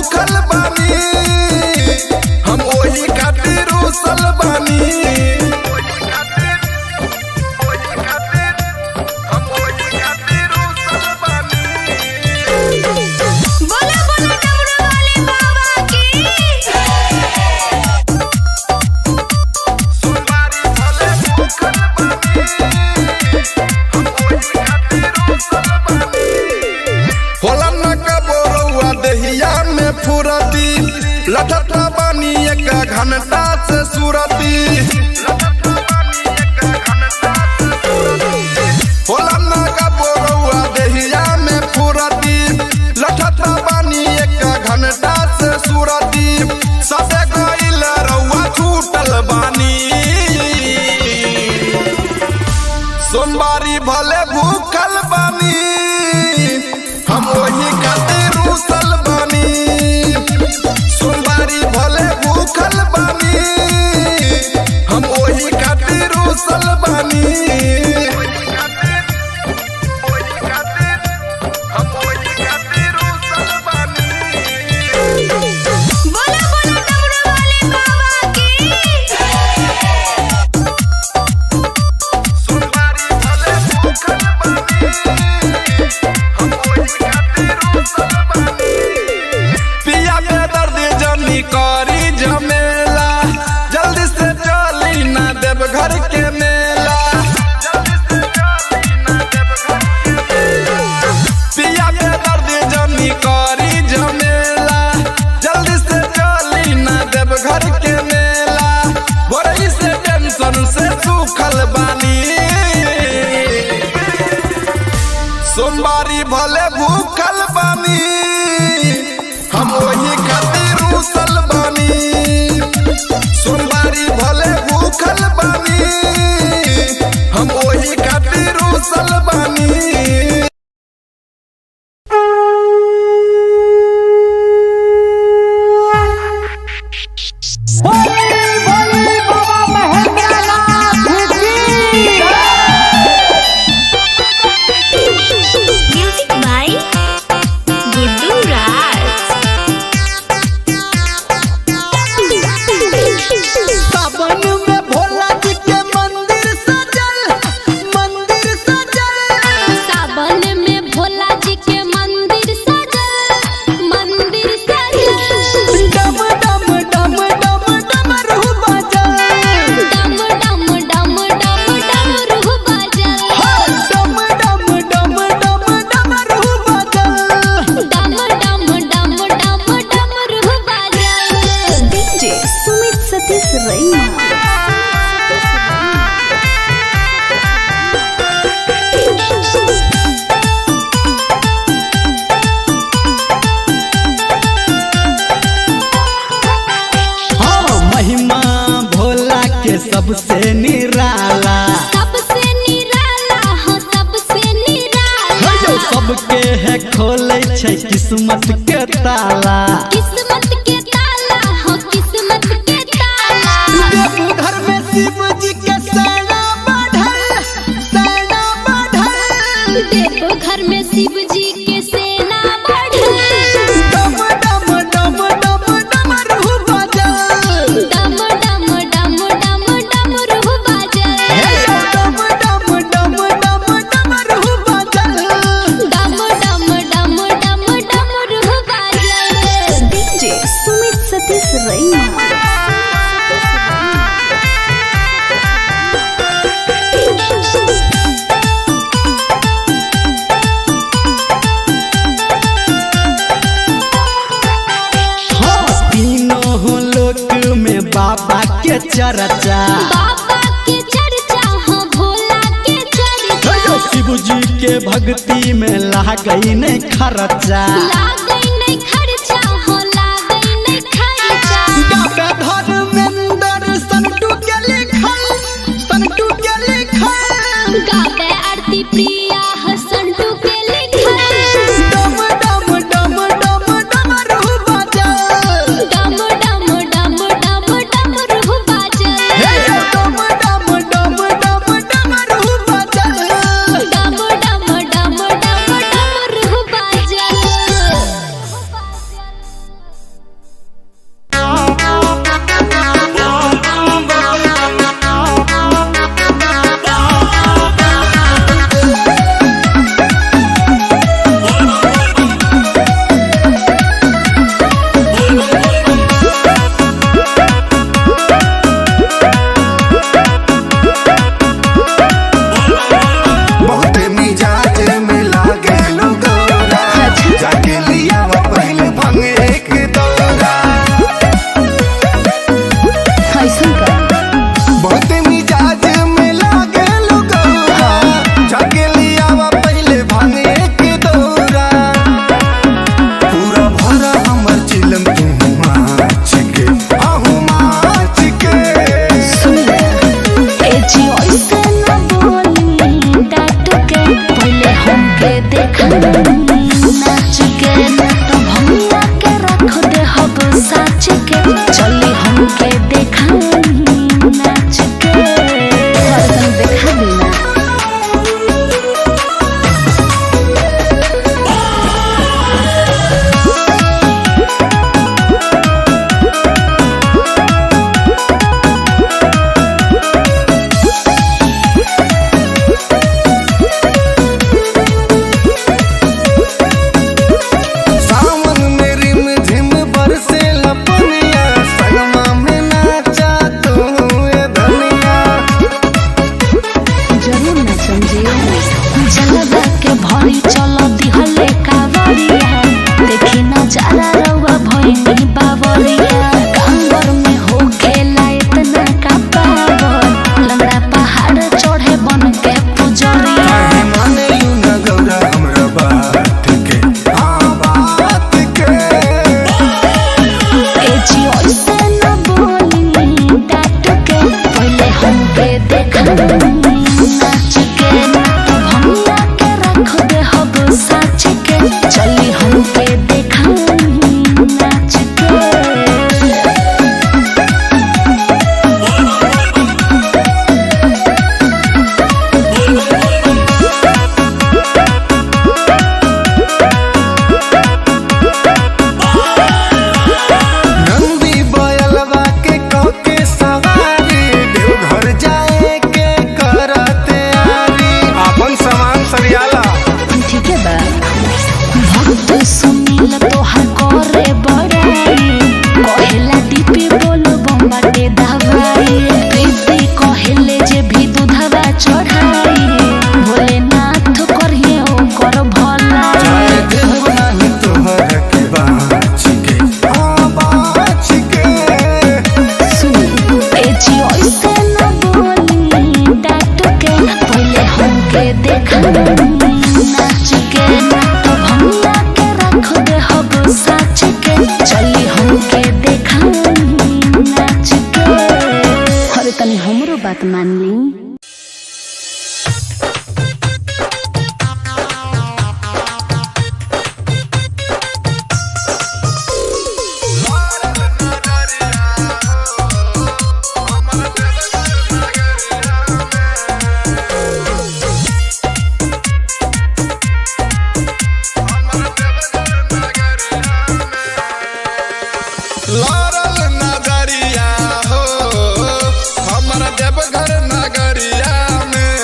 भूखल बानी, हम ओही खातिर रूसल बानी। बोला बोला डमरू वाले बाबा की। होला न कबोरौआ देहिया में फुरती, लठता बानी एक घंटा से सुरती। होला न कबोरौआ देहिया में फुरती, लठता बानी एक घंटा से सुरती। सबे गइल रौआ छूटल बानी, सोमवारी भले भूखल बानी, हम वही खातिर रूसल बानी। सोमवारी भले भूखल बानी, हम वही खातिर रूसल बानी। बोला बोला डमरू वाले बाबा की। पिया के दर्द जनी करी झमेला, जल्दी से चली ना देव घर के मेला। पिया के दर्द जनी करी झमेला, जल्दी से चली ना देव घर के मेला। बोरई से टेंशन से सूखल बानी, सोमवारी भले भूखल बानी, हम वही खातिर रूसल बानी। सोमवारी भले भूखल बानी, हम वही खातिर रूसल बानी। बोली बोली बाबा महेंद्रनाथ की। म्यूजिक बाय गुड्डू राज। सावन में भोला जी के मंदिर सजल, मंदिर सजल। सावन में भोला जी के मंदिर सजल, मंदिर सजल। डम डम डम डम डमरू बजल। डम डम डम डम डमरू बजल। डम डम डम डम डमरू बजल। डम डम डम डम डमरू बजल। डीजे सुमित सतीश रैना। हाँ, महिमा भोला के सबसे निराला। सबसे निराला हो, सबसे निराला। हे सबके है खोले छै किस्मत के ताला। किस्मत के ताला हो, किस्मत के ताला। देवघर में शिव जी के सेना बढ़ल, सेना बढ़ल। देवघर में शिव जी के सेना बढ़ल। डम डम डम डम डमरू बजल। डम डम डम डम डमरू बजल। हे डम डम डम डम डमरू बजल। डम डम डम डम डमरू बजल। डीजे सुमित सतीश रैना। हाँ, तीनों लोक में बाबा के चर्चा। बाबा के चर्चा हो, भोला के चर्चा। हे शिव जी के भक्ति में लागई नहीं खर्चा। लागै नहीं खर्चा हो, लागै नहीं खर्चा। गावे धर्मेंद्र संटू के लिखल, संटू के लिखल। गावे आरती प्रिया हसंटू के लिखल। डम डम डम डम डमरू बजल। डम डम डम डम डमरू बाजल। हे डम डम डम डम डमरू बजल। डम डम डम डम डमरू बाजल। साच के चली हमके देखाई नाच के हरदम देखा देना। सावन में रिम झिम बरसे लपनिया, संगमा में नाचा तू ए धनिया। जरूर नाचम जी। जलवा के भरी चल दिहले कावरिया, देखी नजारा रउआ भइनी बावरिया। कांवर में हो खेला इतना का पावर, लंगड़ा पहाड़ चढ़े बन के पुजरिया। काहे माने लू न गौरा हमरा बात के, हाँ बात के। ए जी ऐसे न बोली डांट के, पहले हमके देखाई नाच के। ना तो भंगिया के रख दे हब साच के, चली हमके देखाई नाच के। नंदी बयलवा के कके सवारी, देवघर जाए के करते आरी। आपन सामान सरियाला। ठीक है बा। भक्त सुनील तोहर करे बड़ाई, कहेला डीपी बोल बम्बाटे दवाई। प्रीति कहेले जे भी दूधवा चढ़ाई, भोलेनाथ करिए ओकर भलाई। जाए देव नाही तोहर के बाँच के, हाँ बाँच के। सुनी। ए जी ऐसे न बोली डांट के, पहले हमके देखाई नाच के। ना तो भंगिया के रख दे हब साच के, चली हमके देखाई नाच के। अरे तनी हमरो बात मान ली। लड़ल नगरिया हो, हमर देवघर नगरिया में।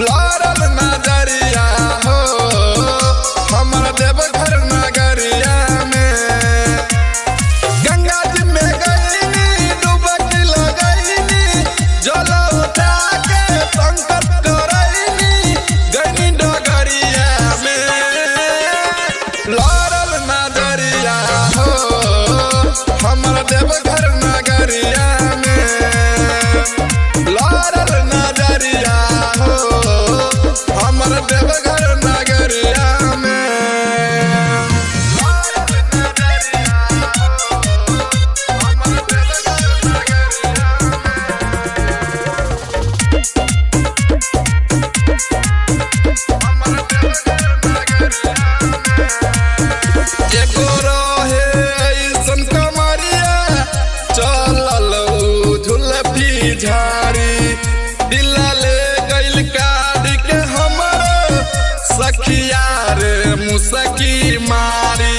लड़ल नगरिया हो, हमर देवघर नगरिया में। गंगा जी में गईनी, डुबकी लगईनी, जल उठा के संकल्प करईनी, गईनी डगरिया में। लड़ल नजरिया हो, हमर देवघर नगरिया में। लड़ल नजरिया हो, हमर देवघर नगरिया में। लड़ल नजरिया हो, हमर देवघर नगरिया में। हमर देवघर नगरिया में। एगो रहे ऐसन कमरिया, चलल उ झुलफी झाड़ी, दिला ले गइल काढ़ी के हमर सखिया रे मुसकी मारी।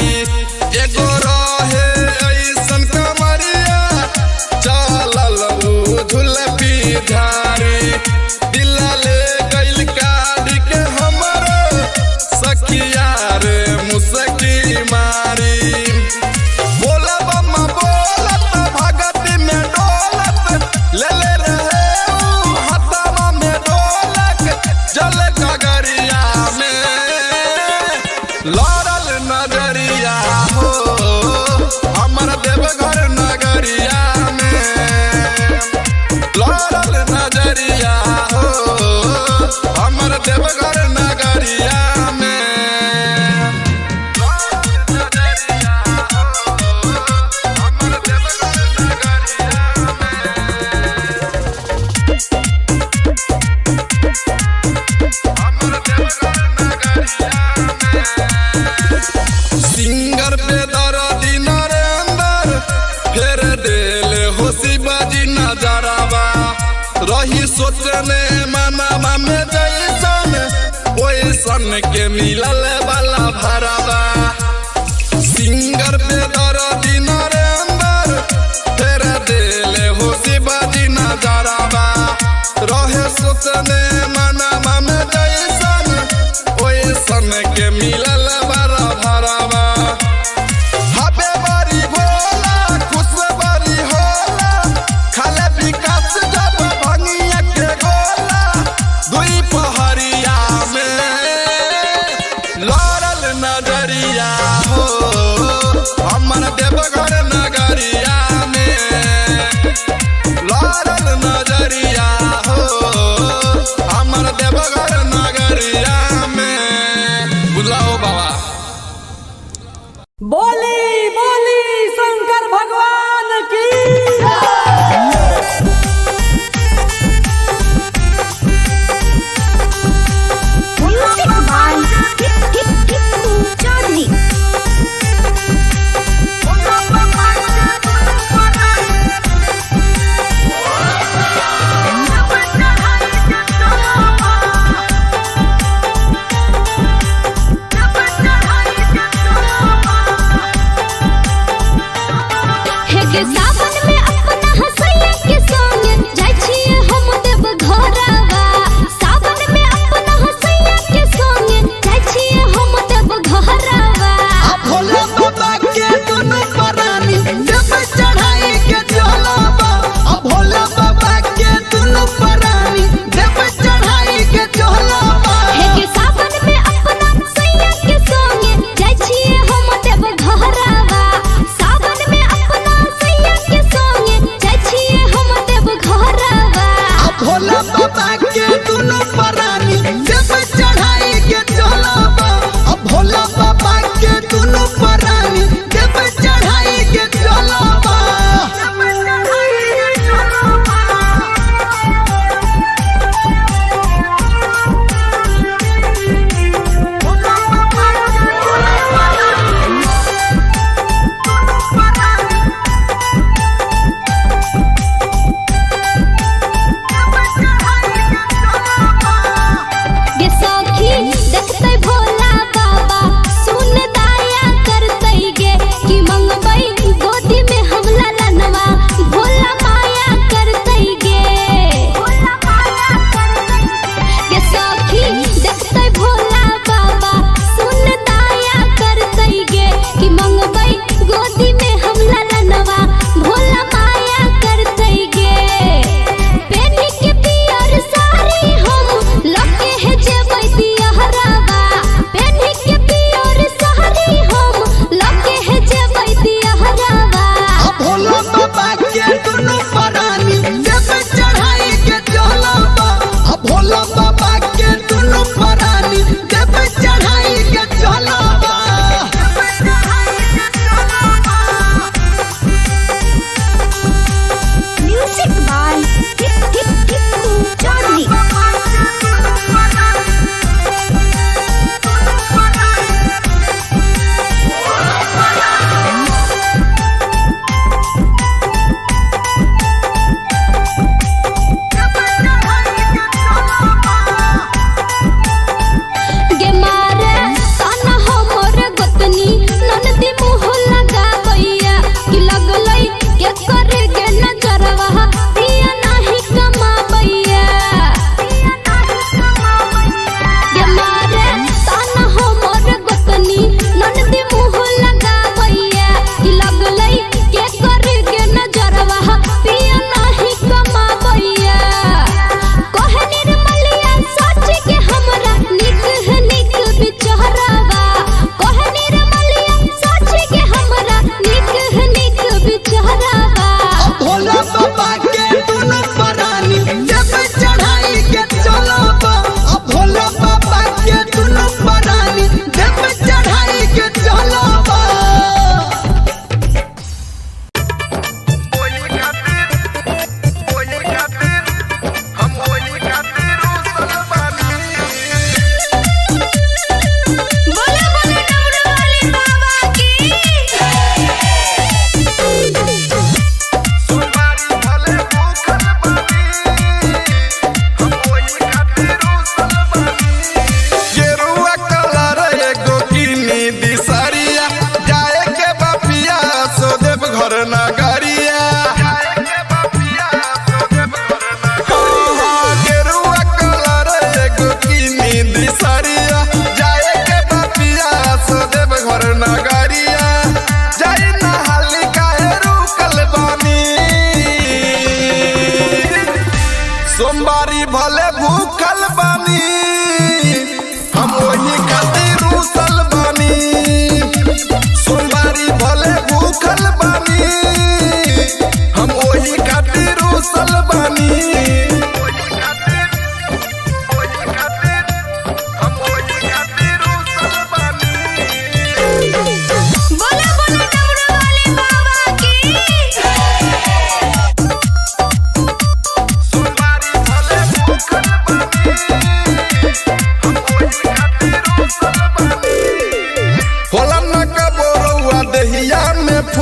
एगो रहे ऐसन कमरिया, चलल उ झुलफी झाड़ी, दिला ले गइल काढ़ी के हमर सखिया रे मुसकी मारी। बोलब बोलत भगत में डोलत, ले ले रहे ऊ हथवा में डोलक, जल गगरिया में। लड़ल सोचने मनावा में जैसन ओइसन के मिलल वाला भरावा। सिंगर पे दर्दी नरेंद्र फेर देले हो शिवाजी नजरावा। रहे सोचने मनावा में जैसन ओइसन के मिलल वाला भरावा। हबे बारी भोला खुश बारी होला, खाले विकास जब भंगिया के गोला। दुई पहरिया में लड़ल नजर।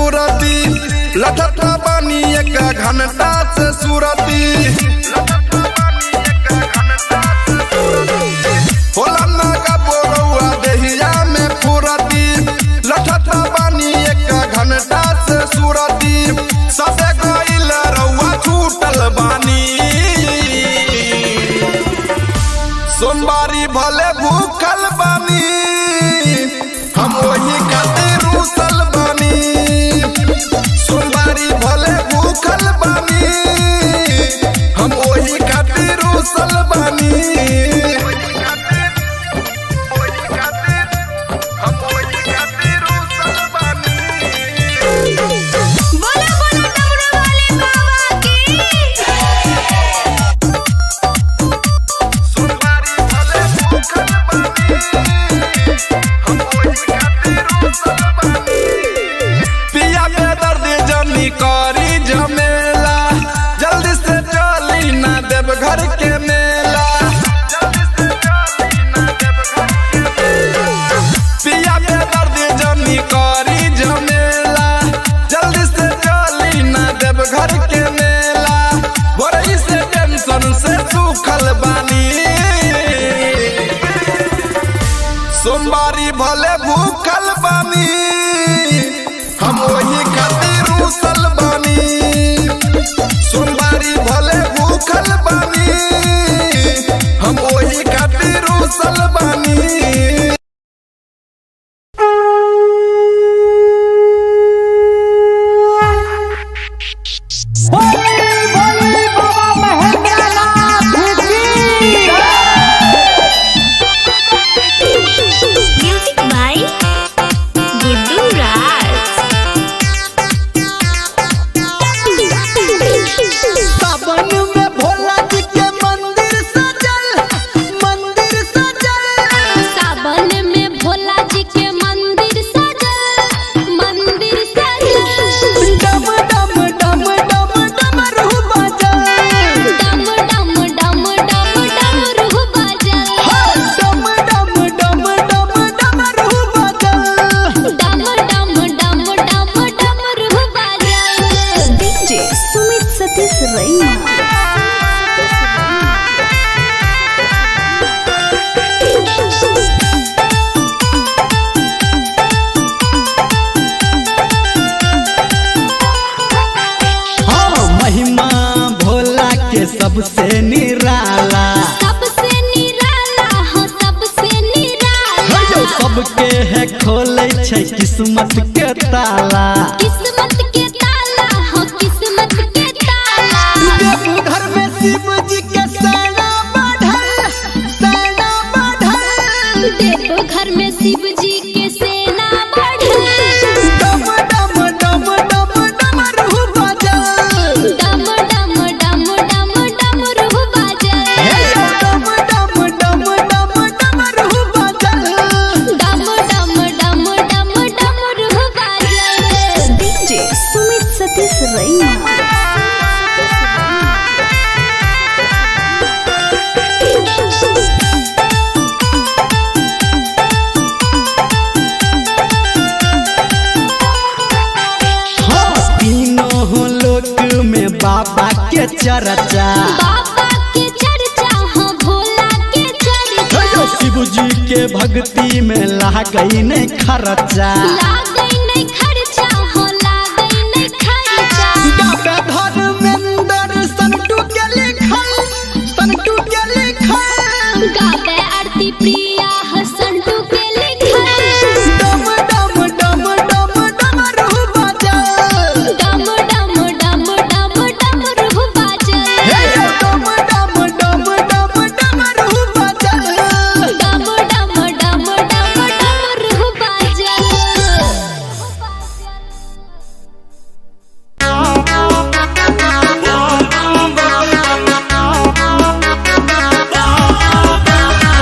फुरती, लठत बानी एक घंटा से सुरती। होला ना कबो रउआ देहिया में फुरती, लठत बानी एक घंटा से सुरती। सबे गइल रउआ छूटल बानी, सोमवारी भले भूखल बानी, हम वही खातिर रूसल बानी। सोमवारी भले भूखल बानी, हम वही खातिर रूसल बानी। बोला बोला डमरू वाले बाबा की। सोमवारी भले भूखल बानी, हम वही खातिर रूसल बानी। पिया के दर्द जनी करी झमेला, जल्दी से चली ना देवघर के मेला। पिया के दर्द जनी करी झमेला, जल्दी से चली ना देवघर के मेला। बोरई से टेंशन से सूखल बानी, सोमवारी भले भूखल बानी, हम वही खातिर रूसल बानी। सोमवारी भले भूखल बानी, हम वही खातिर रूसल बानी। म्यूजिक बाय गुड्डू राज। सावन में भोला जी के मंदिर सजल, मंदिर सजल। सावन में भोला जी के मंदिर सजल, मंदिर सजल। डम डम डम डम डमरू बजल। डम डम डम डम डमरू बजल। डम डम डम डम डमरू बजल। डम डम डम डम डमरू बजल। डीजे सुमित सतीश रैना। हाँ, महिमा भोला के सबसे निराला। सबसे निराला हो, सबसे निराला। हे सबके है खोले छै किस्मत के ताला। किस्मत के ताला हो, किस्मत के ताला। देवघर में शिव जी के सेना बढ़ल, सेना बढ़ल। देवघर में शिव जी के सेना बढ़ल। डम डम डम डम डमरू बजल। डम डम डम डम डमरू बजल। हे डम डम डम डम डमरू बजल। डम डम डम डम डमरू बजल। डीजे सुमित सतीश रैना। हाँ, तीनों लोक में बाबा के चर्चा। बाबा के चर्चा हो, भोला के चर्चा। हे शिव जी के भक्ति में लागई नहीं खर्चा। लागै नहीं खर्चा हो, लागै नहीं खर्चा। गावे धर्मेंद्र संटू के लिखल, संटू के लिखल। गावे आरती प्रिया हसंटू के लिखल। डम डम डम डम डमरू बजल। डम डम डम डम डमरू बाजल। हे डम डम डम डम डमरू बजल। डम डम डम डम डमरू बाजल। Bye.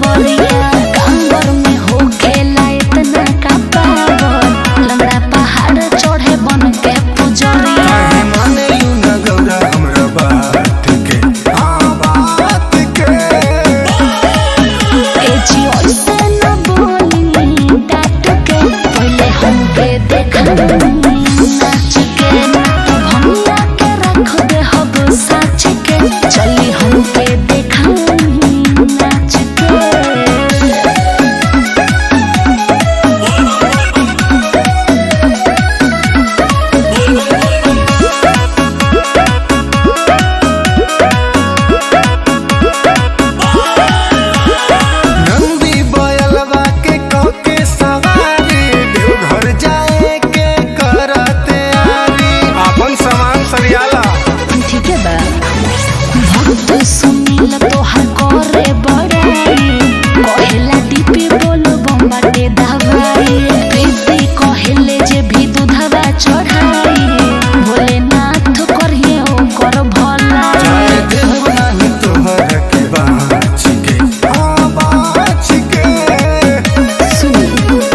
बावरिया। कांवर में हो खेला इतना का पावर, लंगड़ा पहाड़ चढ़े बन के पुजरिया। काहे मानेलू न गौरा हमरा बात के, हाँ बात के। ए जी ऐसे न बोली डांट के, पहले हमके देखाई नाच के। ना तो भंगिया के रख दे हब साच के, चली हमके देखाई नाच के। नंदी बयलवा के कके सवारी, देवघर जाए के करते आरी। अपन सामान सरियाला। ठीक है बा। भक्त सुनील तोहर करे बड़ाई, कहेला डीपी बोल बम्बाटे दवाई। प्रीति कहेले जे भी दूधवा चढ़ाई, भोलेनाथ करिए ओकर भलाई। जाए देव नाही तोहर के बाँच के, हाँ बाँच के। सुनी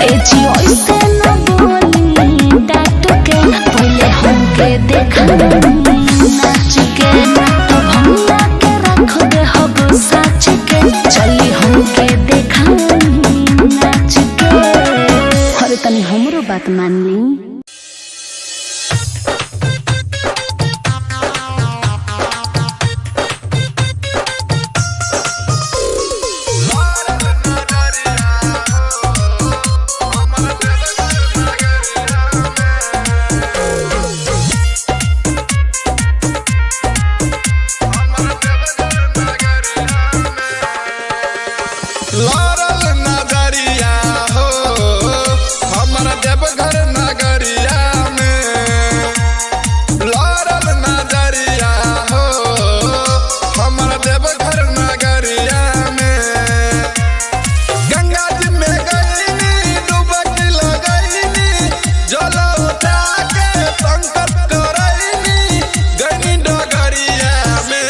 ए जी ऐसे न बोली डांट के, पहले हमके देखाई नाच के। ना तो भंगिया के रख दे हब साच के, चली हमके देखाई नाच के। अरे तनी हमरो बात मान ली। लड़ल नजरिया हो हमर देवघर नगरिया में। लड़ल नजरिया हो हमर देवघर नगरिया में। गंगा जी में गईनी डुबकी लगईनी, जल उठा के संकल्प करईनी, गईनी डगरिया में।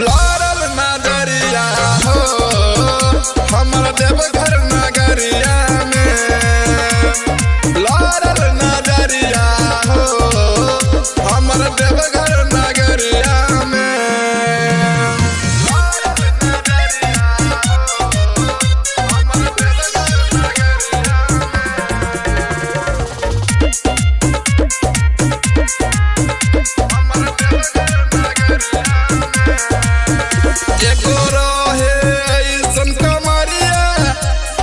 लड़ल नजरिया हो हमर देवघर नगरिया में। लड़ल नजरिया हो हमर देवघर नगरिया में। एगो रहे ऐसन कमरिया,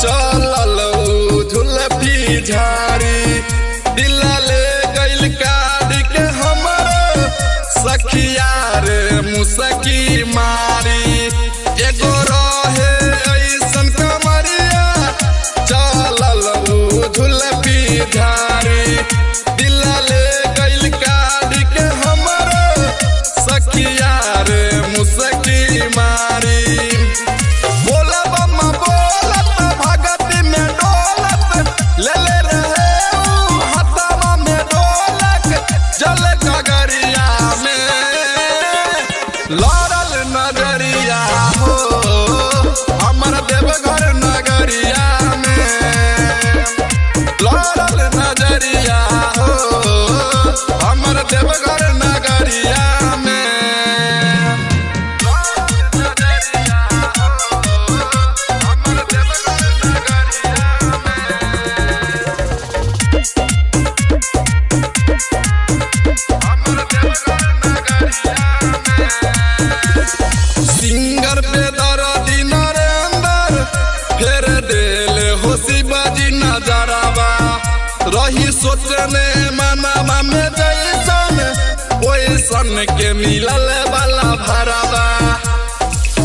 चलल उ झुलफी झाड़ी। दिल ले गइल काट के हमर सखिया रे मुसकी मारी। एगो रहे ऐसन कमरिया, चलल उ झुलफी झाड़ी। दिल ले गइल काट के हमर सखिया रे मुसकी मारी। बोलब बोलत भगत में डोलत, ले ले रहे ऊ हथवा में डोलक, जल गगरिया में। लड़ल नजरिया हो हमर देवघर नगरिया में। लड़ल नजरिया हो हमर देवघर नगरिया में। सिंगर पे दर्दी नरेंद्र फेर देल हो शिवाजी नजरवा। रही सोचने मनावा में जैसन ओइसन के मिलल वाला भरवा।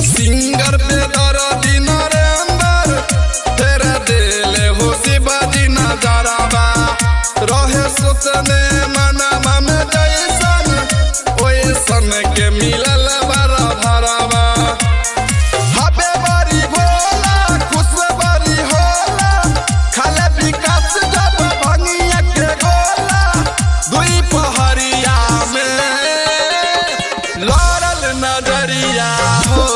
सिंगर पे दर्दी नरेंद्र फेर देल हो शिवाजी नजरवा। रहे सोचने मनावा में जैसन ओइसन के मिलल वाला भरवा। हबे बारी भोला खुश बारी होला, खाले विकास जब भंगिया के गोला। दुई पहरिया में लड़ल नजरिया हो।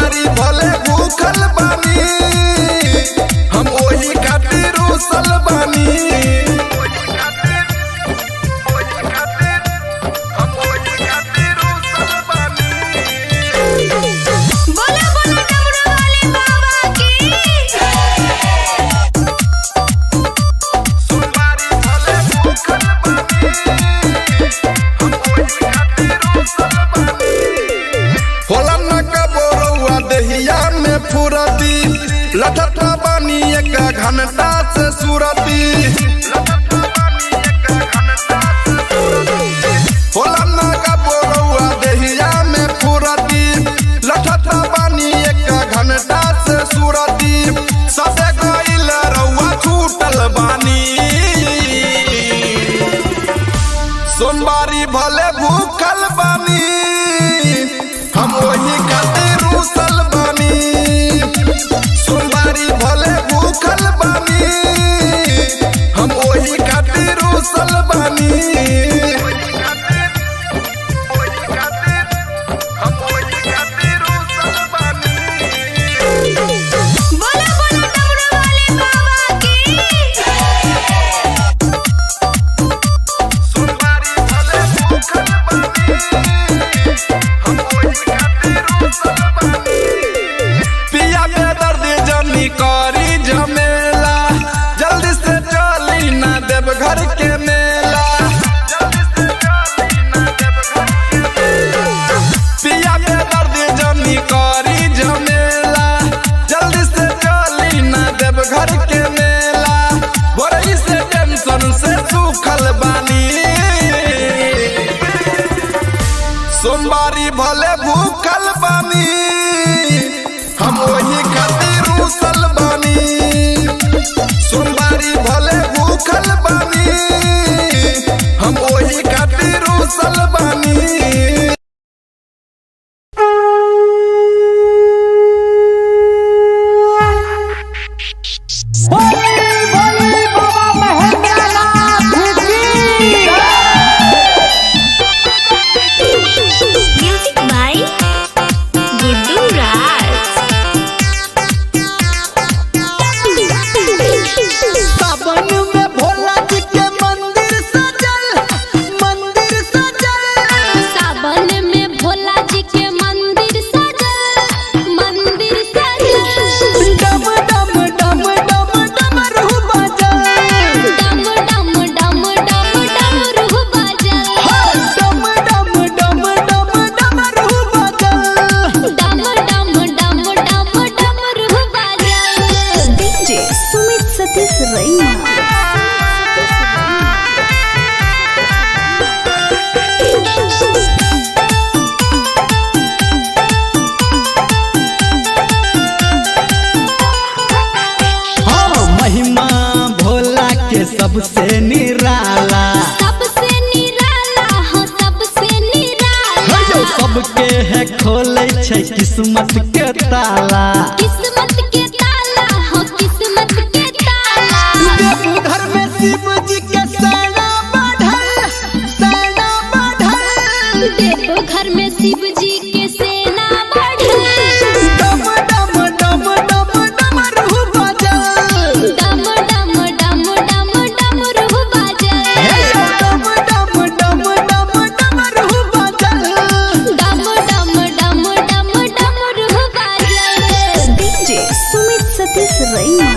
सोमवारी भले भूखल बानी, हम ओही खातिर रुसल बानी। बोला बोला डमरू वाले बाबा की। सोमवारी भले भूखल बानी, हम ओही खातिर रुसल बानी। होला न कबो रउआ देहिया में फुरती, लठता बानी एक घंटा से सुरती। होला न कबो रउआ देहिया में फुरती, लठता बानी एक घंटा से सुरती। सबे गइल रउआ छूटल बानी। सोमवारी भले भूखल बानी, हम ओही खातिर रुसल बानी। सोमवारी भले भूखल बानी, हम ओही खातिर रुसल बानी। बोला बोला डमरू वाले बाबा की। सोमवारी भले भूखल बानी, हम ओही खातिर रुसल बानी। पिया के दर्द जनी करी झमेला, जल्दी से चली ना देवघर के मेला। पिया के दर्द जनी करी झमेला, जल्दी से चली ना देवघर के मेला। बोरई से टेंशन से सूखल बानी। सोमवारी भले भूखल बानी, हम ओही खातिर रुसल बानी। सोमवारी भले भूखल बानी, हम ओही खातिर रुसल बानी। बोली बोली बाबा महेंद्रनाथ की। म्यूजिक बाय गुड्डू राज। सावन में भोला जी के मंदिर सजल, मंदिर सजल। सावन में भोला जी के मंदिर सजल, मंदिर सजल। डम डम डम डम डमरू बजल। डम डम डम डम डमरू बजल। डम डम डम डम डमरू बजल। डम डम डम डम डमरू बजल। डीजे सुमित सतीश रैना। हाँ, महिमा भोला के सबसे निराला। सबसे निराला हो, सबसे निराला। हे सबके है खोले छै किस्मत के ताला। किस्मत के ताला हो, किस्मत के ताला। देवघर में शिव जी के सेना बढ़ल, सेना बढ़ल। देवघर में शिव जी के सेना बढ़ल। डम डम डम डम डमरू बजल। डम डम डम डम डमरू बजल। हे डम डम डम डम डमरू बजल। डम डम डम डम डमरू बजल। डीजे सुमित सतीश रैना।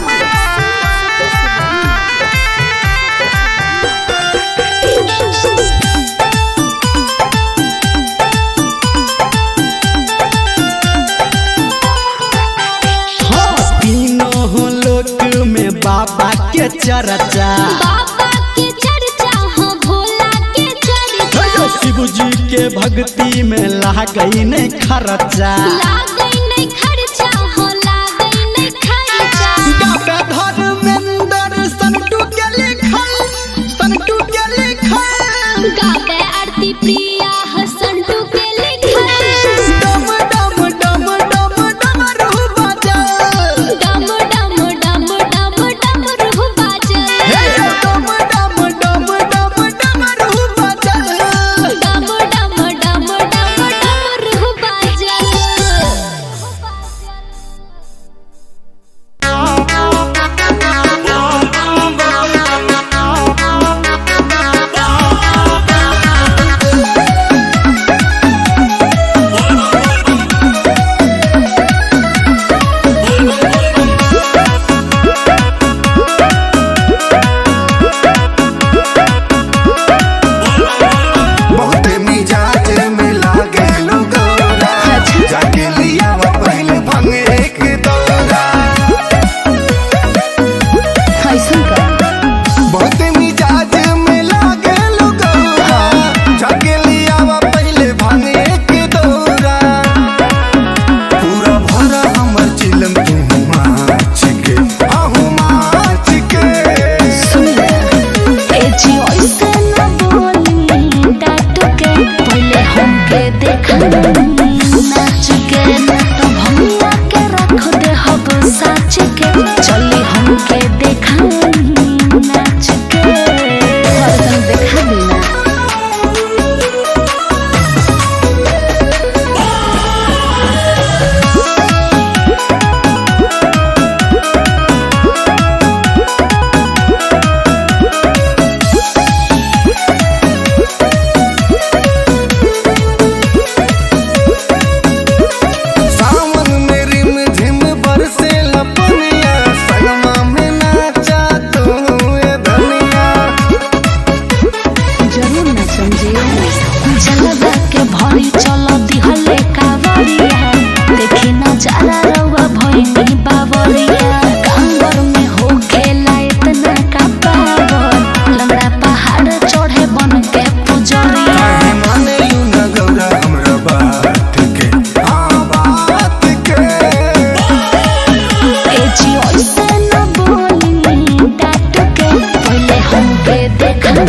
हाँ, तीनों लोक में बाबा के चर्चा। बाबा के चर्चा हो, भोला के चर्चा। हे शिव जी के भक्ति में लागई नहीं खर्चा। लागै नहीं खर्चा हो, लागै नहीं खर्चा। गावे धर्मेंद्र संटू के लिखल, संटू के लिखल। गावे आरती प्रिया हसंटू के लिखल। डम डम डम डम डमरू बजल। डम डम डम डम डमरू बाजल। हे डम डम डम डम डमरू बजल। डम डम डम डम डमरू बाजल। साच के चली हमके देखाई नाच के हरदम देखा देना। सावन में रिम झिम बरसे लपनिया, संगमा में नाचा तू ए धनिया। जरूर ना समझे जलवा के भरी चल दिहले कावरिया देखी नजारा रउआ भइनी बावरिया। कांवर में हो खेला इतना का पावर लंगड़ा पहाड़ चढ़े बन के पुजरिया। काहे माने you न गौरा हमरा बात के, हाँ बात के। ए जी ऐसे न बोली डांट के पहले हमके देखाई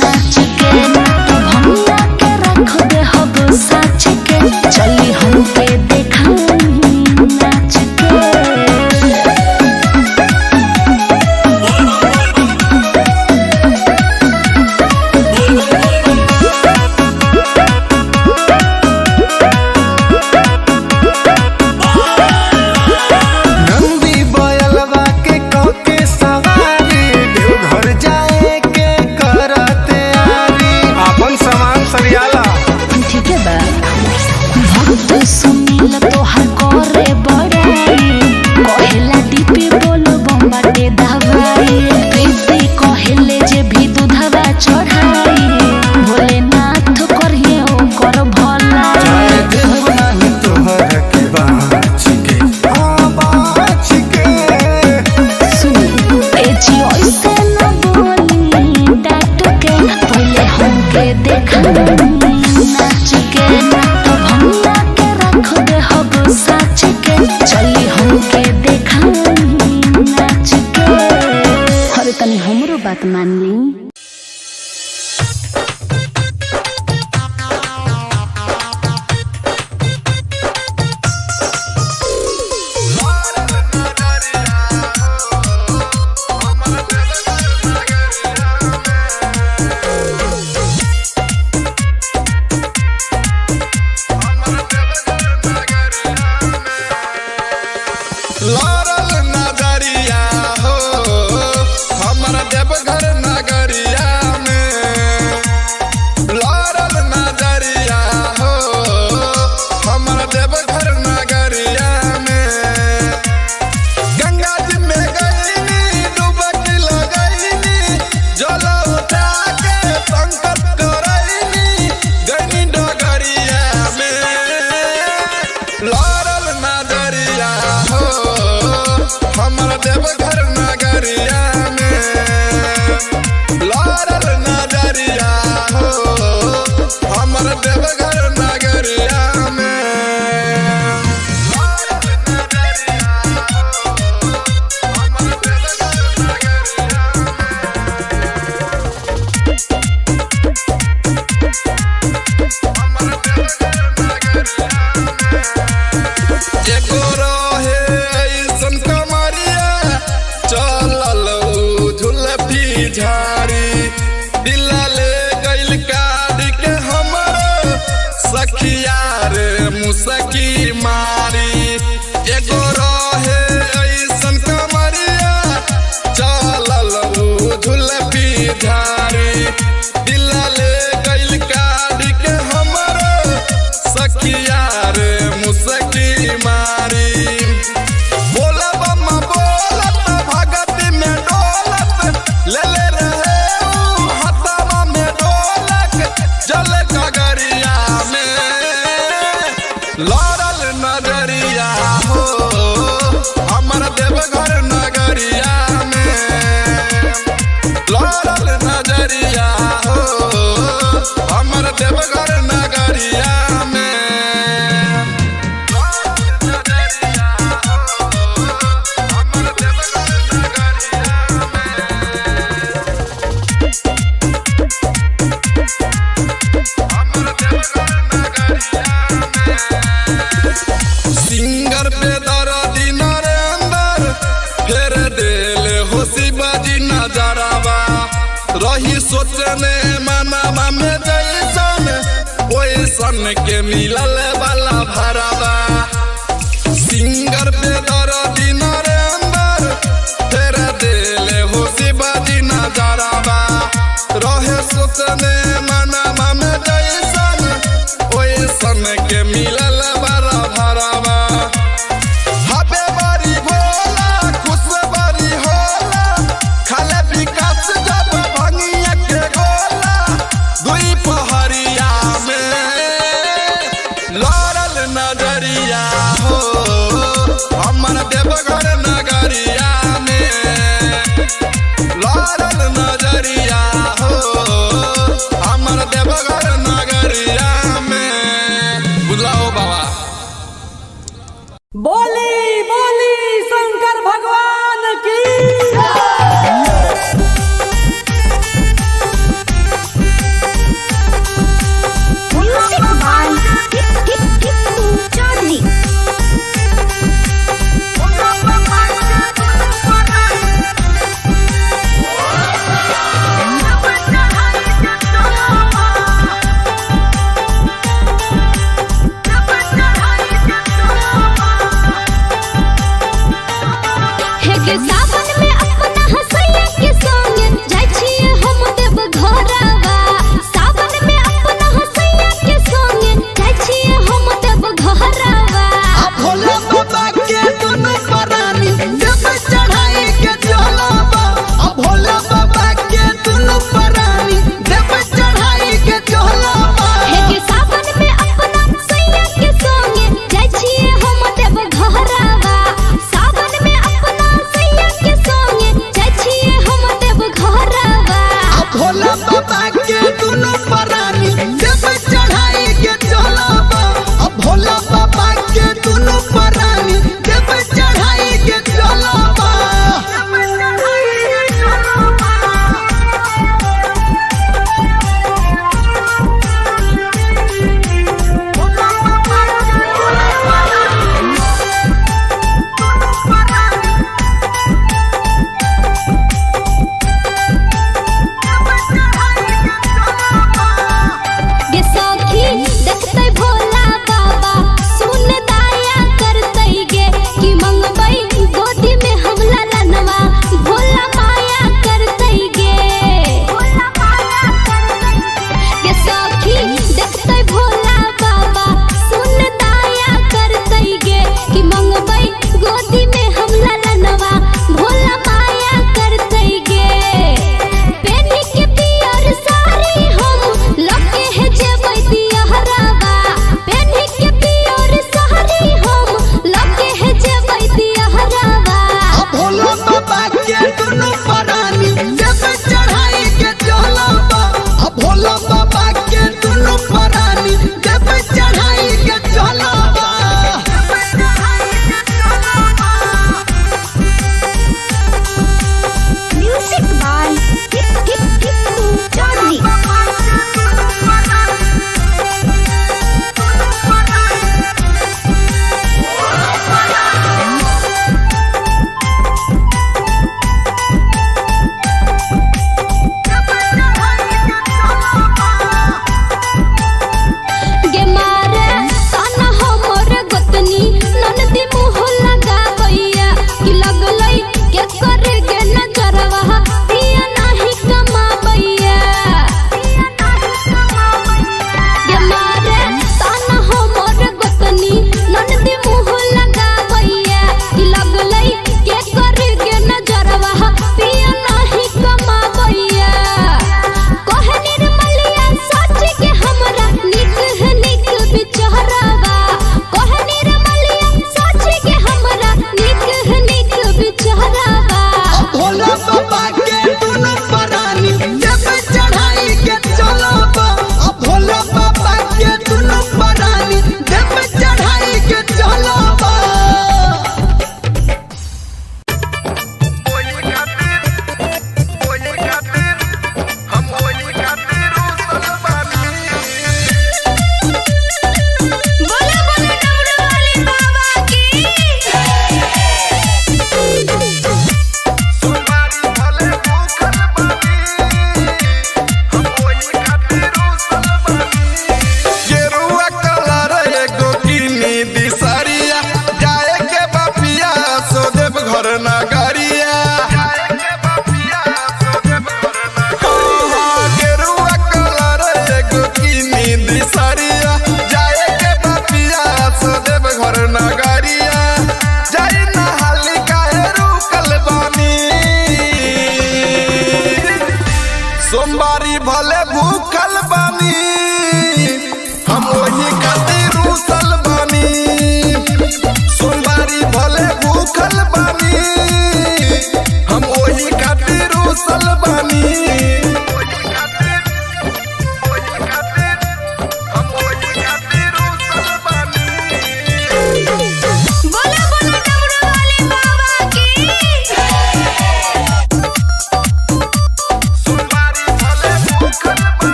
नाच के ना तो भंगा के रख दे हब साच के चली हमके देखाई नाच के। नंदी बयलवा के कके सवारी, देवघर जाए के करते आरी। अपन सामान सरियाला। ठीक है बा भक्त सुनील तोहर करे बड़ाई कहेला डीपी बोल बम्बाटे दवाई। प्रीति कहेले जे भी दूधवा चढ़ाई भोलेनाथ करिए ओकर भलाई। जाए देव नाही तोहर के बाँच के, हाँ बाँच के। सुनी ए जी ऐसे न बोली डांट के पहले हमके देखाई नाच के ना तो भंगा के रख दे हब साच के चली हमके देखाई नाच के। अरे तनी हमरो बात मान ली। लड़ल नजरिया हो हमर देवघर नगरिया में। लड़ल नजरिया हो हमर देवघर नगरिया में। गंगा जी में गईनी डुबकी लगईनी जल उठा के संकल्प करईनी गईनी डगरिया में। लड़ल नजरिया हो हमर देवघर नगरिया में। लड़ल नजरिया हो हमर देवघर नगरिया में। लड़ल नजरिया हो हमर देवघर नगरिया में। हमर देवघर नगरिया में। एगो रहे ऐसन कमरिया सोचने मनवा में जैसन ओइसन के मिलल वाला भरावा। सिंगर पे दर्दी नरेंद्र तेरे दिल हो शिवाजी नजरवा। रहे सोचने मनवा में जैसन ओइसन के मिलल वाला भरावा। हबे बारी भोला खुश बारी होला, खाले विकास जब भंगिया के गोला। दुई पहरिया में लड़ल नजरिया हो हमर सोमवारी भले भूखल बानी, हम ओही खातिर रुसल बानी। बोला बोला डमरू वाले बाबा की।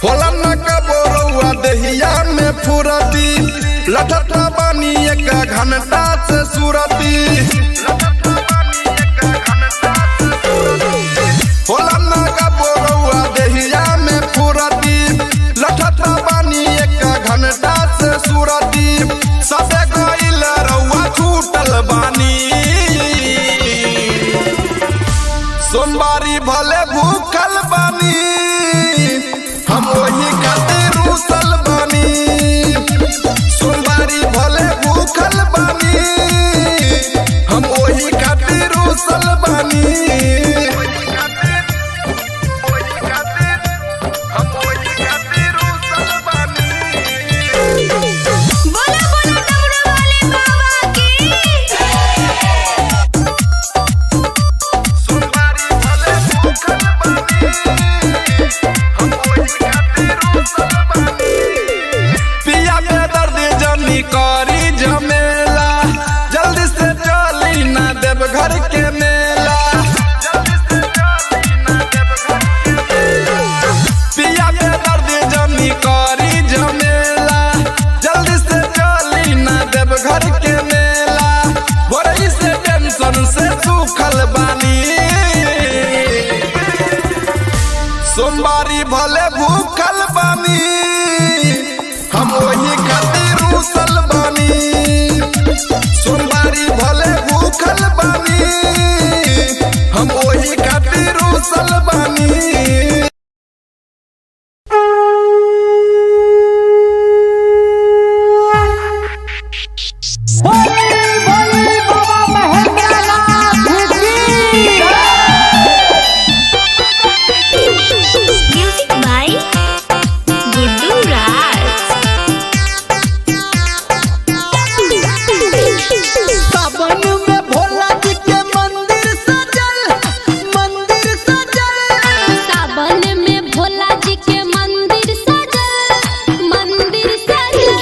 होला न कबो रउआ देहिया में फुरती, लठता बानी एक घंटा से सुरती। होला न कबो रउआ देहिया में फुरती, लठता बानी एक घंटा से सुरती। सबे गइल रउआ छूटल बानी, सोमवारी भले भूखल बानी, हम वही खातिर रुसल बानी। सोमवारी भले भूखल बानी, हम वही खातिर रुसल बानी। बोला बोला डमरू वाले बाबा की। पिया के दर्द जनी करी झमेला, जल्दी से चली ना देव घर के मेला। पिया के दर्द जनी करी झमेला, जल्दी से चली ना देव घर के मेला। भोरही से टेंशन से सूखल बानी, सोमवारी भले भूखल बानी, हम वही खातिर रुसल बानी। सोमवारी भले भूखल बानी, हम वही खातिर रुसल बानी। बोली बोली बाबा महेंद्रनाथ की। म्यूजिक बाय गुड्डू राज। सावन में भोला जी के मंदिर सजल, मंदिर सजल। सावन में भोला जी के मंदिर सजल, मंदिर सजल।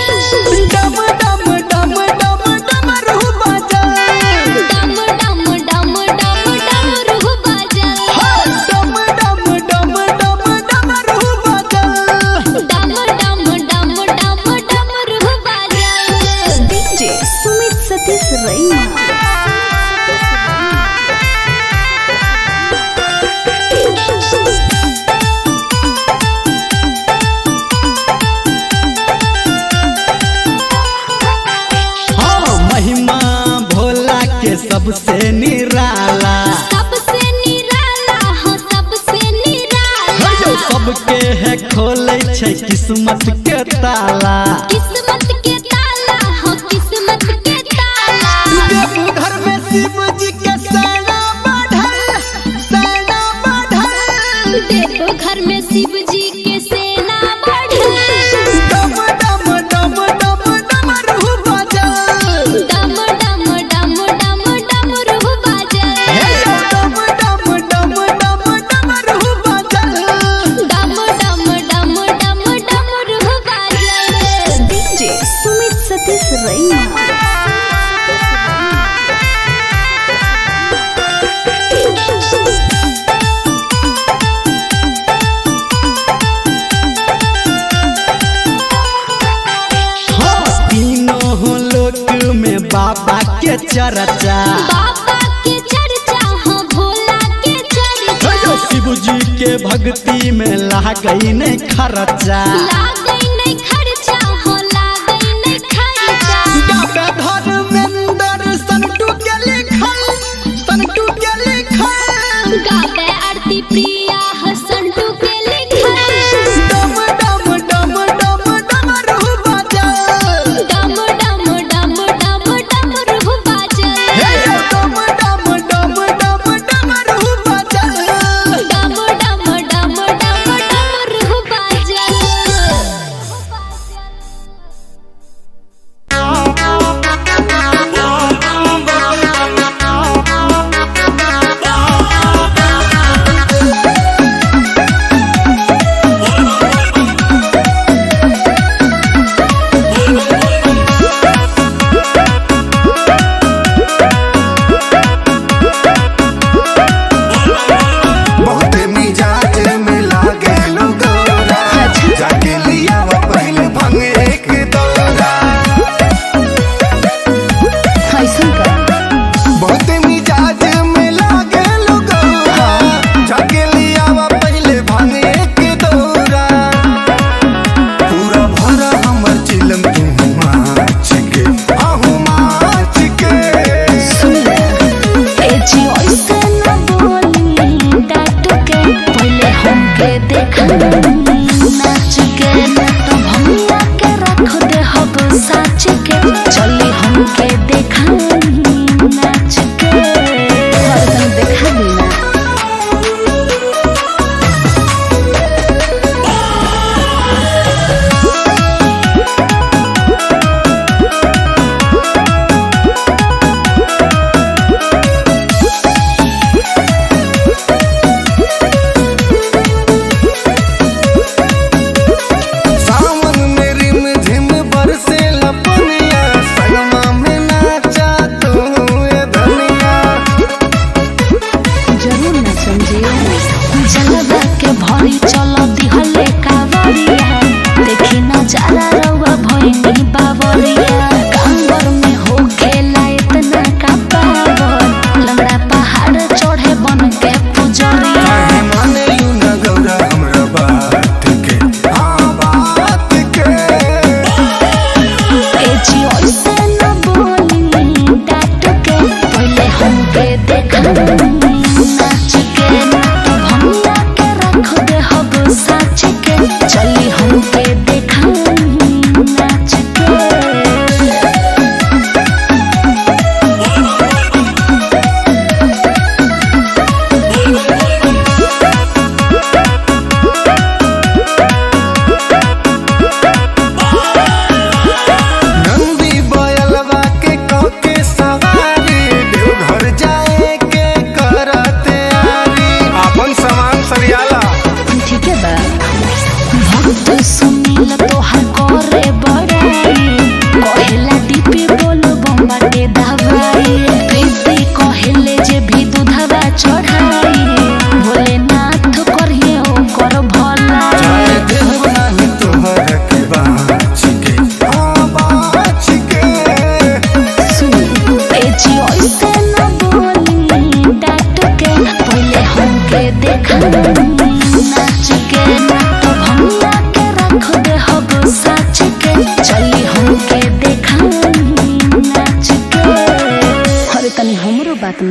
डम डम डम डम डमरू बजल। डम डम डम डम डमरू बजल। डम डम डम डम डमरू बजल। डम डम डम डम डमरू बजल। डीजे सुमित सतीश रैना। हाँ, महिमा भोला के सबसे निराला। सबसे निराला हो, सबसे निराला। हे यौ, सबके है खोले छै किस्मत के ताला। किस्मत के ताला हो, किस्मत के ताला। देवघर में शिव जी के सेना बढ़ल, सेना बढ़ल। देवघर में शिव जी के सेना बढ़ल। डम डम डम डम डमरू बजल। डम डम डम डम डमरू बजल। हे यौ, डम डम डम डम डमरू बजल। डम डम डम डम डमरू बजल। डीजे सुमित सतीश रैना। हाँ, तीनों लोक में बाबा के चर्चा। बाबा के चर्चा हो, भोला के चर्चा। हे यौ, शिव जी के भक्ति में लागई नहीं खर्चा। लागै नहीं खर्चा हो, लागै नहीं खर्चा। गावे धर्मेंद्र संटू के लिखल, संटू के लिखल। गावे आरती प्रिया हसंटू के लिखल। डम डम डम डम डमरू बजल। डम डम डम डम डमरू बाजल। हे यौ, डम डम डम डम डमरू बजल। डम डम डम डम डमरू बाजल।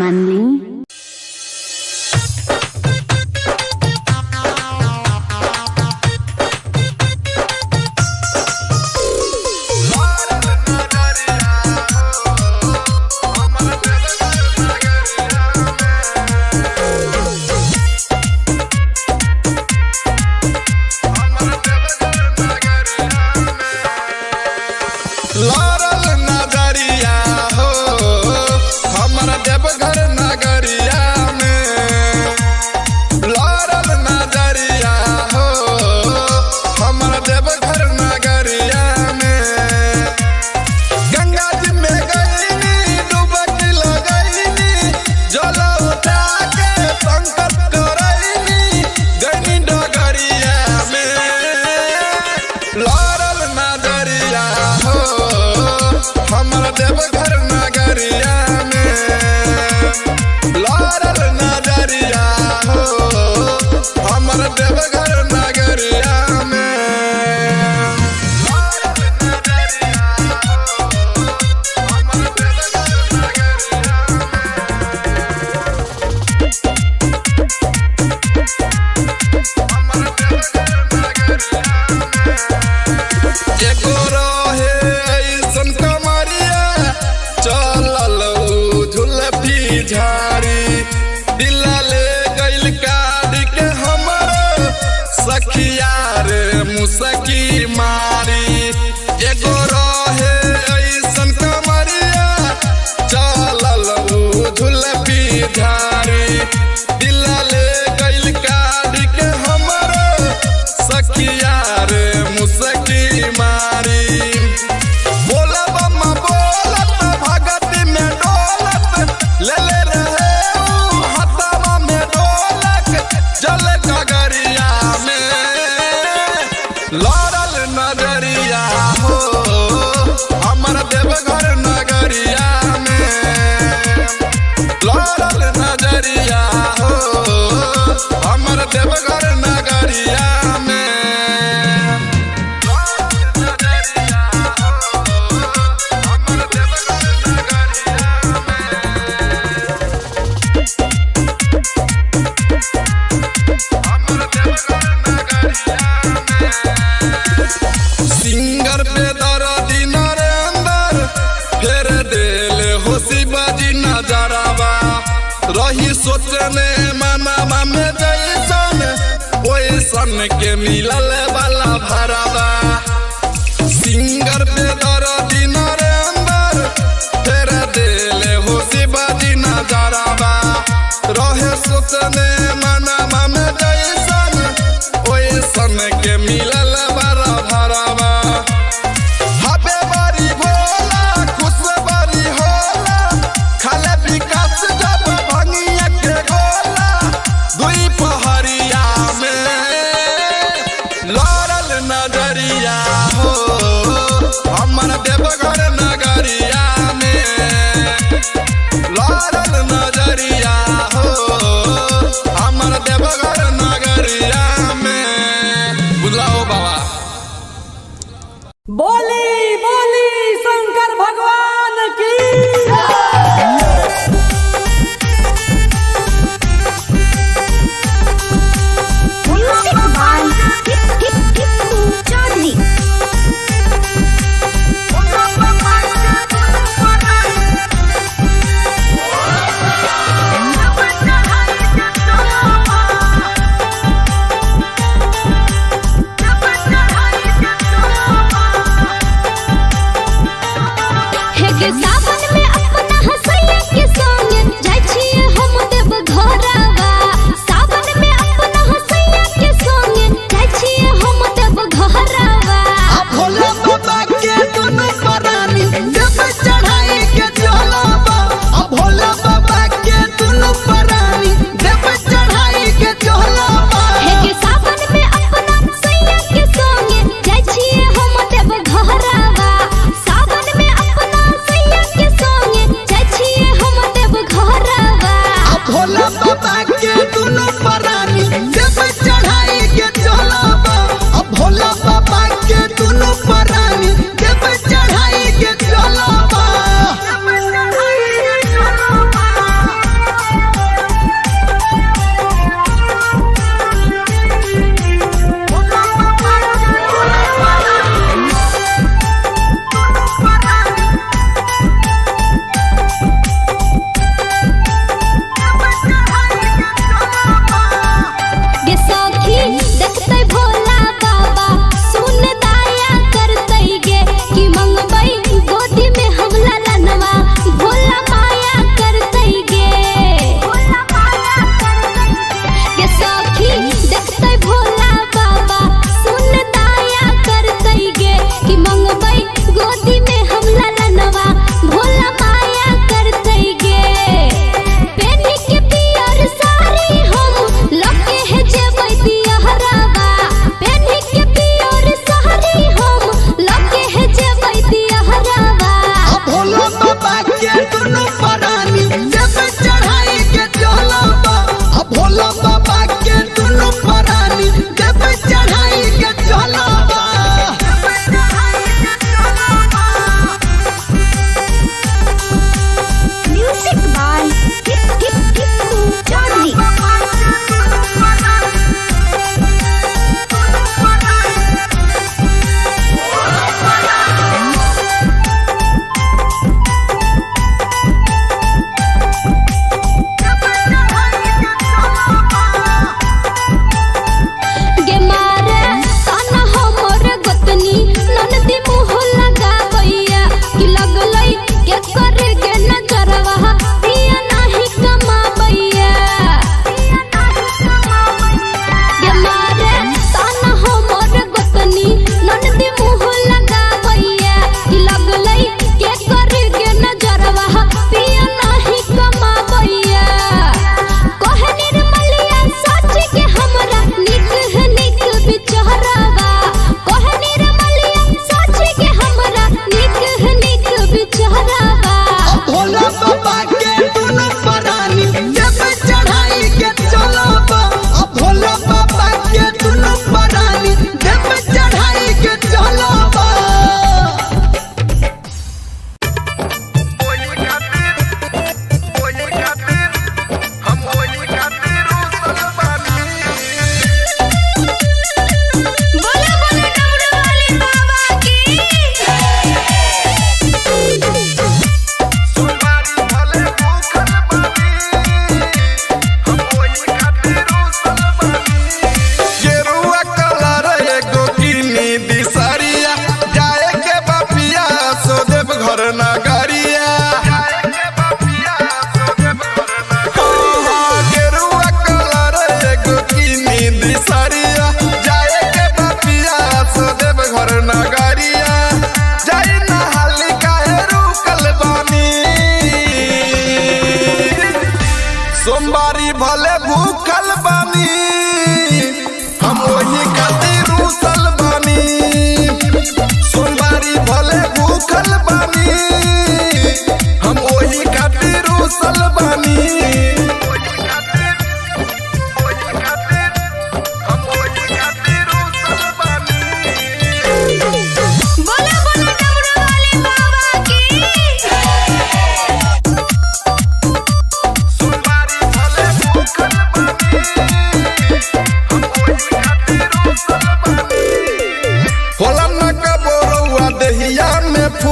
मान ली। लड़ल नजरिया हो हमर देवघर नगरिया में, लड़ल नजरिया हो हमर देवघर नगरिया में। गंगा जी में गईनी डुबकी लगईनी, जल उठा के संकल्प करईनी, गईनी डगरिया में। लड़ल नजरिया हो हमर देवघर नगरिया में, लड़ल नजरिया हो हमर देवघर नगरिया में। लड़ल नजरिया हो हमर देवघर नगरिया में। हमर देवघर नगरिया में। एगो रहे ऐसन कमरिया, चलल उ झुलफी झाड़ी, दिल ले गइल काट के हमर सखिया रे मुसकी मारी। एगो रहे ऐसन कमरिया, चलल उ झुलफी झाड़ी, दिल ले गइल काट के हमर सखिया रे मुसकी मारी। बोलब बोलत भगत में डोलत, ले ले रहे उ हथवा में डोलक, जल गगरिया में। लड़ल नजरिया हो हमर देवघर नगरिया में, लड़ल नजरिया हो हमर देवघर नगरिया में। नजरिया हो हमर देवघर नगरिया में। हमर देवघर नगरिया में। सिंगर पे दर्दी नरेंद्र फेर देल हो शिवाजी नजरवा, रही सोचने मनवा में जैसन ओइसन के मिलल वाला भरवा। सिंगर पे दर्दी नरेंद्र फेर देल हो शिवाजी नजरवा, रहे सोचने मनवा में जैसन ओइसन के मिलल वाला भरवा। हबे बारी भोला खुश बारी होला, खाले विकास जब भंगिया के गोला, दुई पहरिया में। लड़ल नजरिया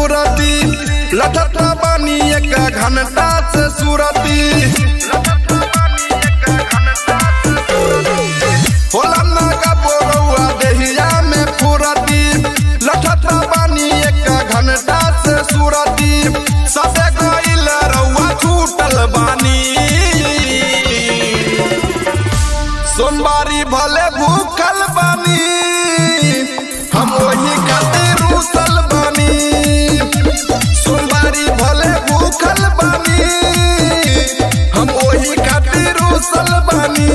फुरती, लठत बानी एक घंटा से सुरती। होला ना का बोरौआ देहिया में फुरती, लठत बानी एक घंटा से सुरती। सबे गइल रउआ छूटल बानी, सोमवारी भले भूखल बानी, हम वही खातिर रूसल बानी। सोमवारी भले भूखल बानी, हम वही खातिर रूसल बानी।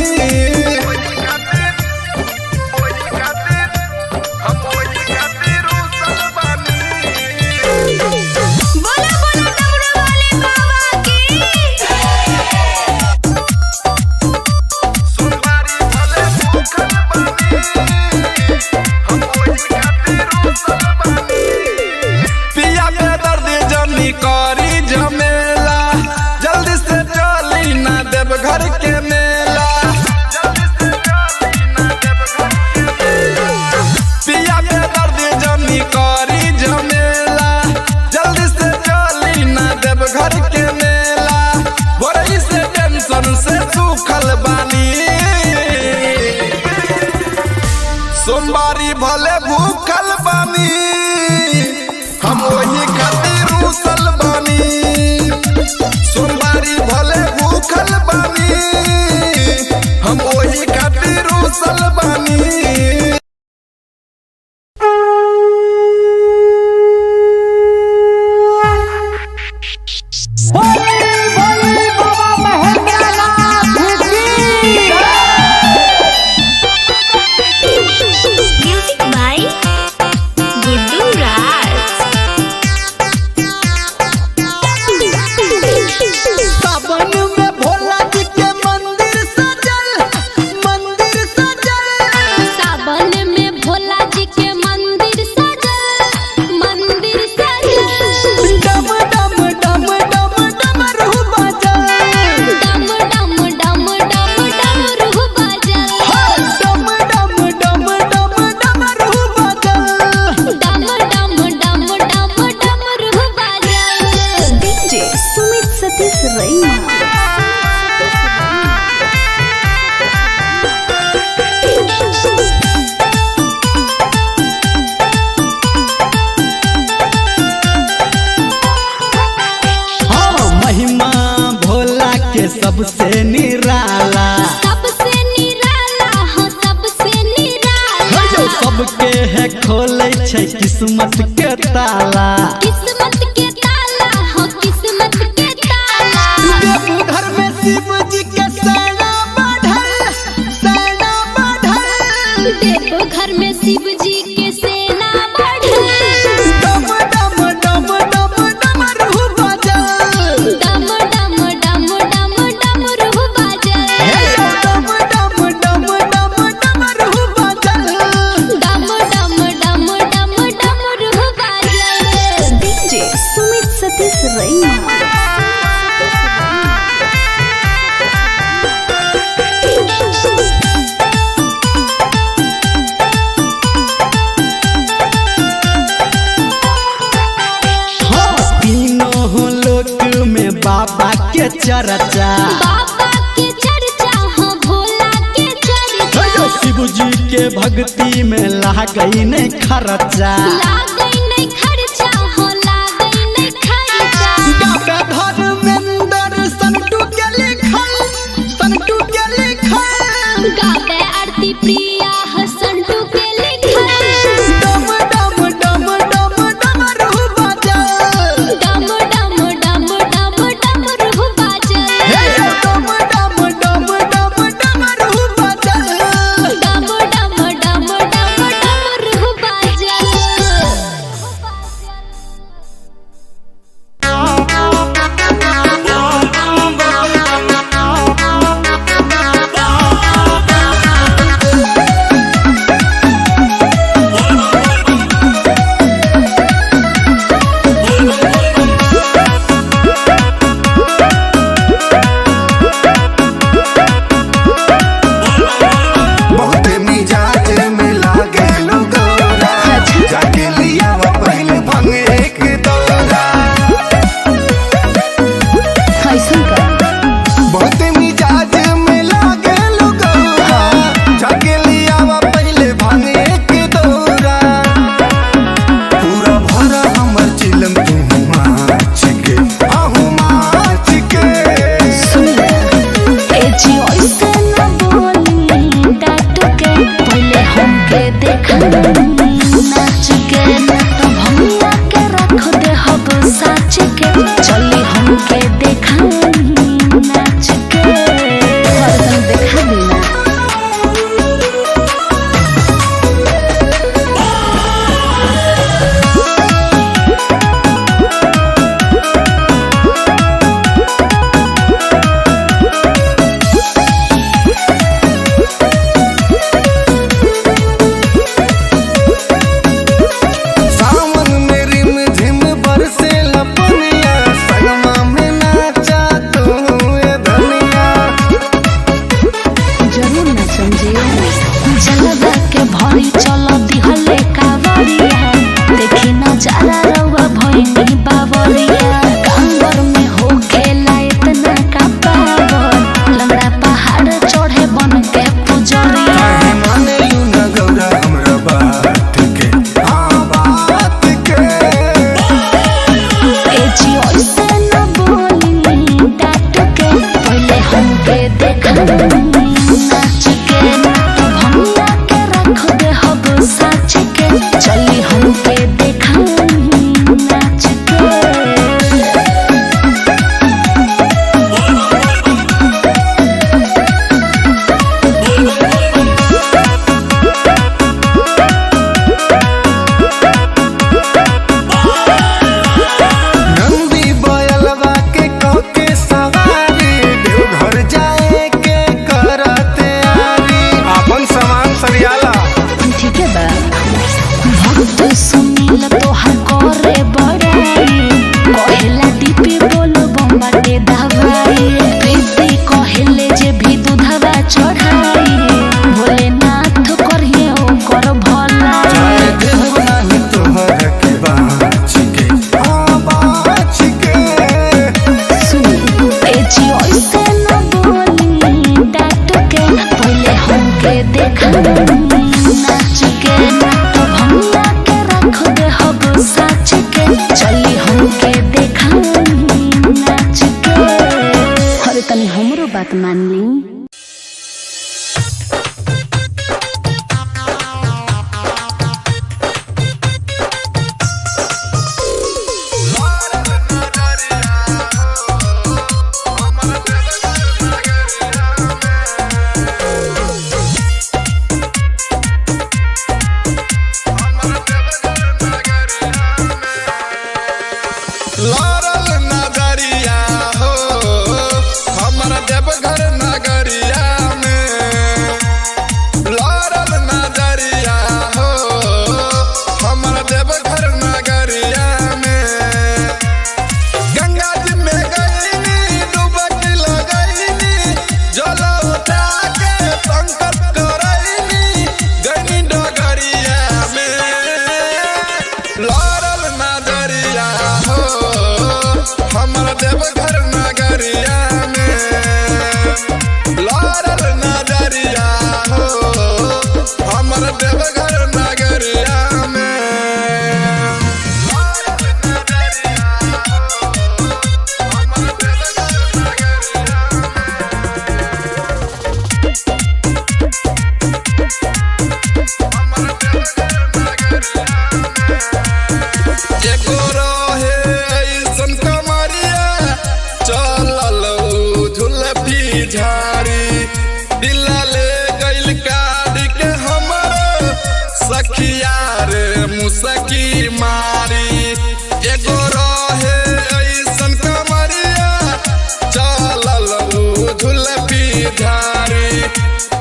बोला बोला डमरू वाले बाबा की। सोमवारी भले भूखल बानी, हम वही खातिर रूसल बानी। पिया के दर्द जनी करी झमेला, जल्दी से चली ना देवघर के मेला। पिया के दर्द जनी करी झमेला, जल्दी से चली ना देवघर के मेला। बोरई से टेंशन से सूखल बानी, सोमवारी भले भूखल बानी, हम वही खातिर रूसल बानी। सोमवारी भले भूखल बानी, हम वही खातिर रूसल बानी। भोले भोले बाबा महेंद्रनाथ की। म्यूजिक बाय गुड्डू राज। सावन में भोला जी के मंदिर सजल, मंदिर सजल। सावन में भोला जी के मंदिर सजल, मंदिर सजल। डम डम डम डम डमरू बजल। डम डम डम डम डमरू बजल। डम डम डम डम डमरू बजल। डम डम डम डम डमरू बजल। डीजे सुमित सतीश रैना। हाँ, महिमा भोला के सबसे निराला। सबसे निराला हो, सबसे निराला। सबके है खोले छै किस्मत के ताला। किस्मत के ताला हो, किस्मत के ताला। देवघर में शिव जी के सेना बढ़ल, सेना बढ़ल। देवघर में शिव जी के सेना बढ़ल। डम डम डम डम डमरू बजल। डम डम डम डम डमरू बजल। डम डम डम डम डमरू बजल। डम डम डम डम डमरू बजल। डीजे सुमित सतीश रैना। हाँ, तीनों लोक में बाबा के चर्चा। बाबा के चर्चा हो, भोला के चर्चा। शिव जी के भक्ति में लागई नहीं खर्चा। लागै नहीं खर्चा हो, लागै नहीं खर्चा। गावे धर्मेंद्र संटू के लिखल, संटू के लिखल। गावे आरती प्रिया हसंटू के लिखल। डम डम डम डम डमरू बजल। डम डम डम डम डमरू बजल। डम डम डम डम डमरू बजल। डम डम डम डम डमरू बजल। कहेला डीपी बोल बम बाटे दवाई। प्रीति कहेले जे भी दूधवा चढ़ाई, भोलेनाथ करिए ओकर भलाई। जाए देहब नाही तोहरा के बाँच के, हाँ बाँच के। सुनी ए जी ऐसे न बोली डांट के, पहले हमके देखाई नाच के। ना तो भंगिया के रख दे हब साच के, चली हमके देखाई नाच के। अरे तनी हमरो बात मान ली। लड़ल नजरिया हो हमर देवघर नगरिया में। लड़ल नजरिया हो हमर देवघर नगरिया में। गंगा जी में गईनी डुबकी लगईनी, जल उठा के संकल्प करईनी, गईनी डगरिया में। लड़ल नजरिया हो हमर देवघर नगरिया में। लड़ल नजरिया हो हमर देवघर नगरिया में। लड़ल नजरिया हो हमर देवघर नगरिया में। हमर देवघर नगरिया में। एगो रहे ऐसन कमरिया, चलल उ झुलफी झाड़ी, दिल ले गइल काट के हमर सखिया रे मुसकी मारी। एगो रहे ऐसन कमरिया, चलल उ झुलफी झाड़ी,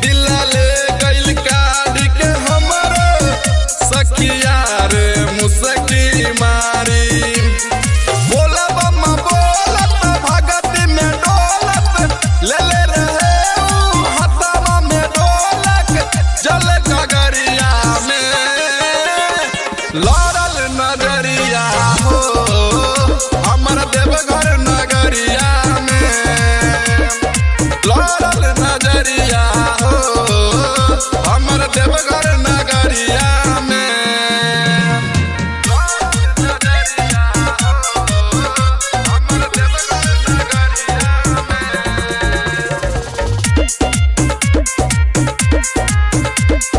दिल ले गइल काट के हमर सखिया रे मुसकी मारी। बोलब बोलत भगत में डोलत, ले ले रहे ऊ हथवा में डोलक, जल गगरिया में। लड़ल नजरिया हो हमर देवघर नगरिया में। लड़ल नजरिया हो हमर देवघर नगरिया में। नजरिया हो हमर देवघर नगरिया में।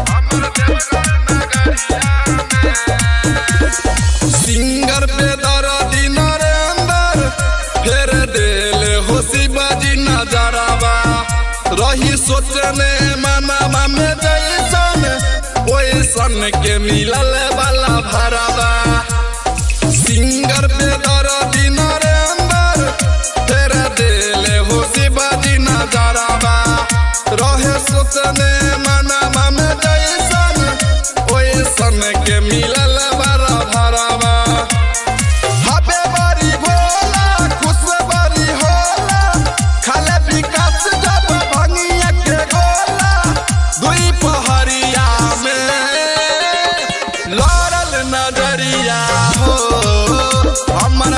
हमर देवघर नगरिया में। सिंगर पे दर्दी नरेंद्र फेर देल हो शिवाजी नजरवा, रही सोचने मनावा में जैसन ओइसन के मिलल वाला भरवा। सिंगर पे दर्दी नरेंद्र फेर देल हो शिवाजी नजरवा, रहे सोचने मनावा में जैसन ओइसन के मिलल वाला भरवा। हबे बारी भोला खुश बारी होला, खाले विकास जब भंगिया के गोला, दुई पहरिया में लड़ल नजरिया हो हमर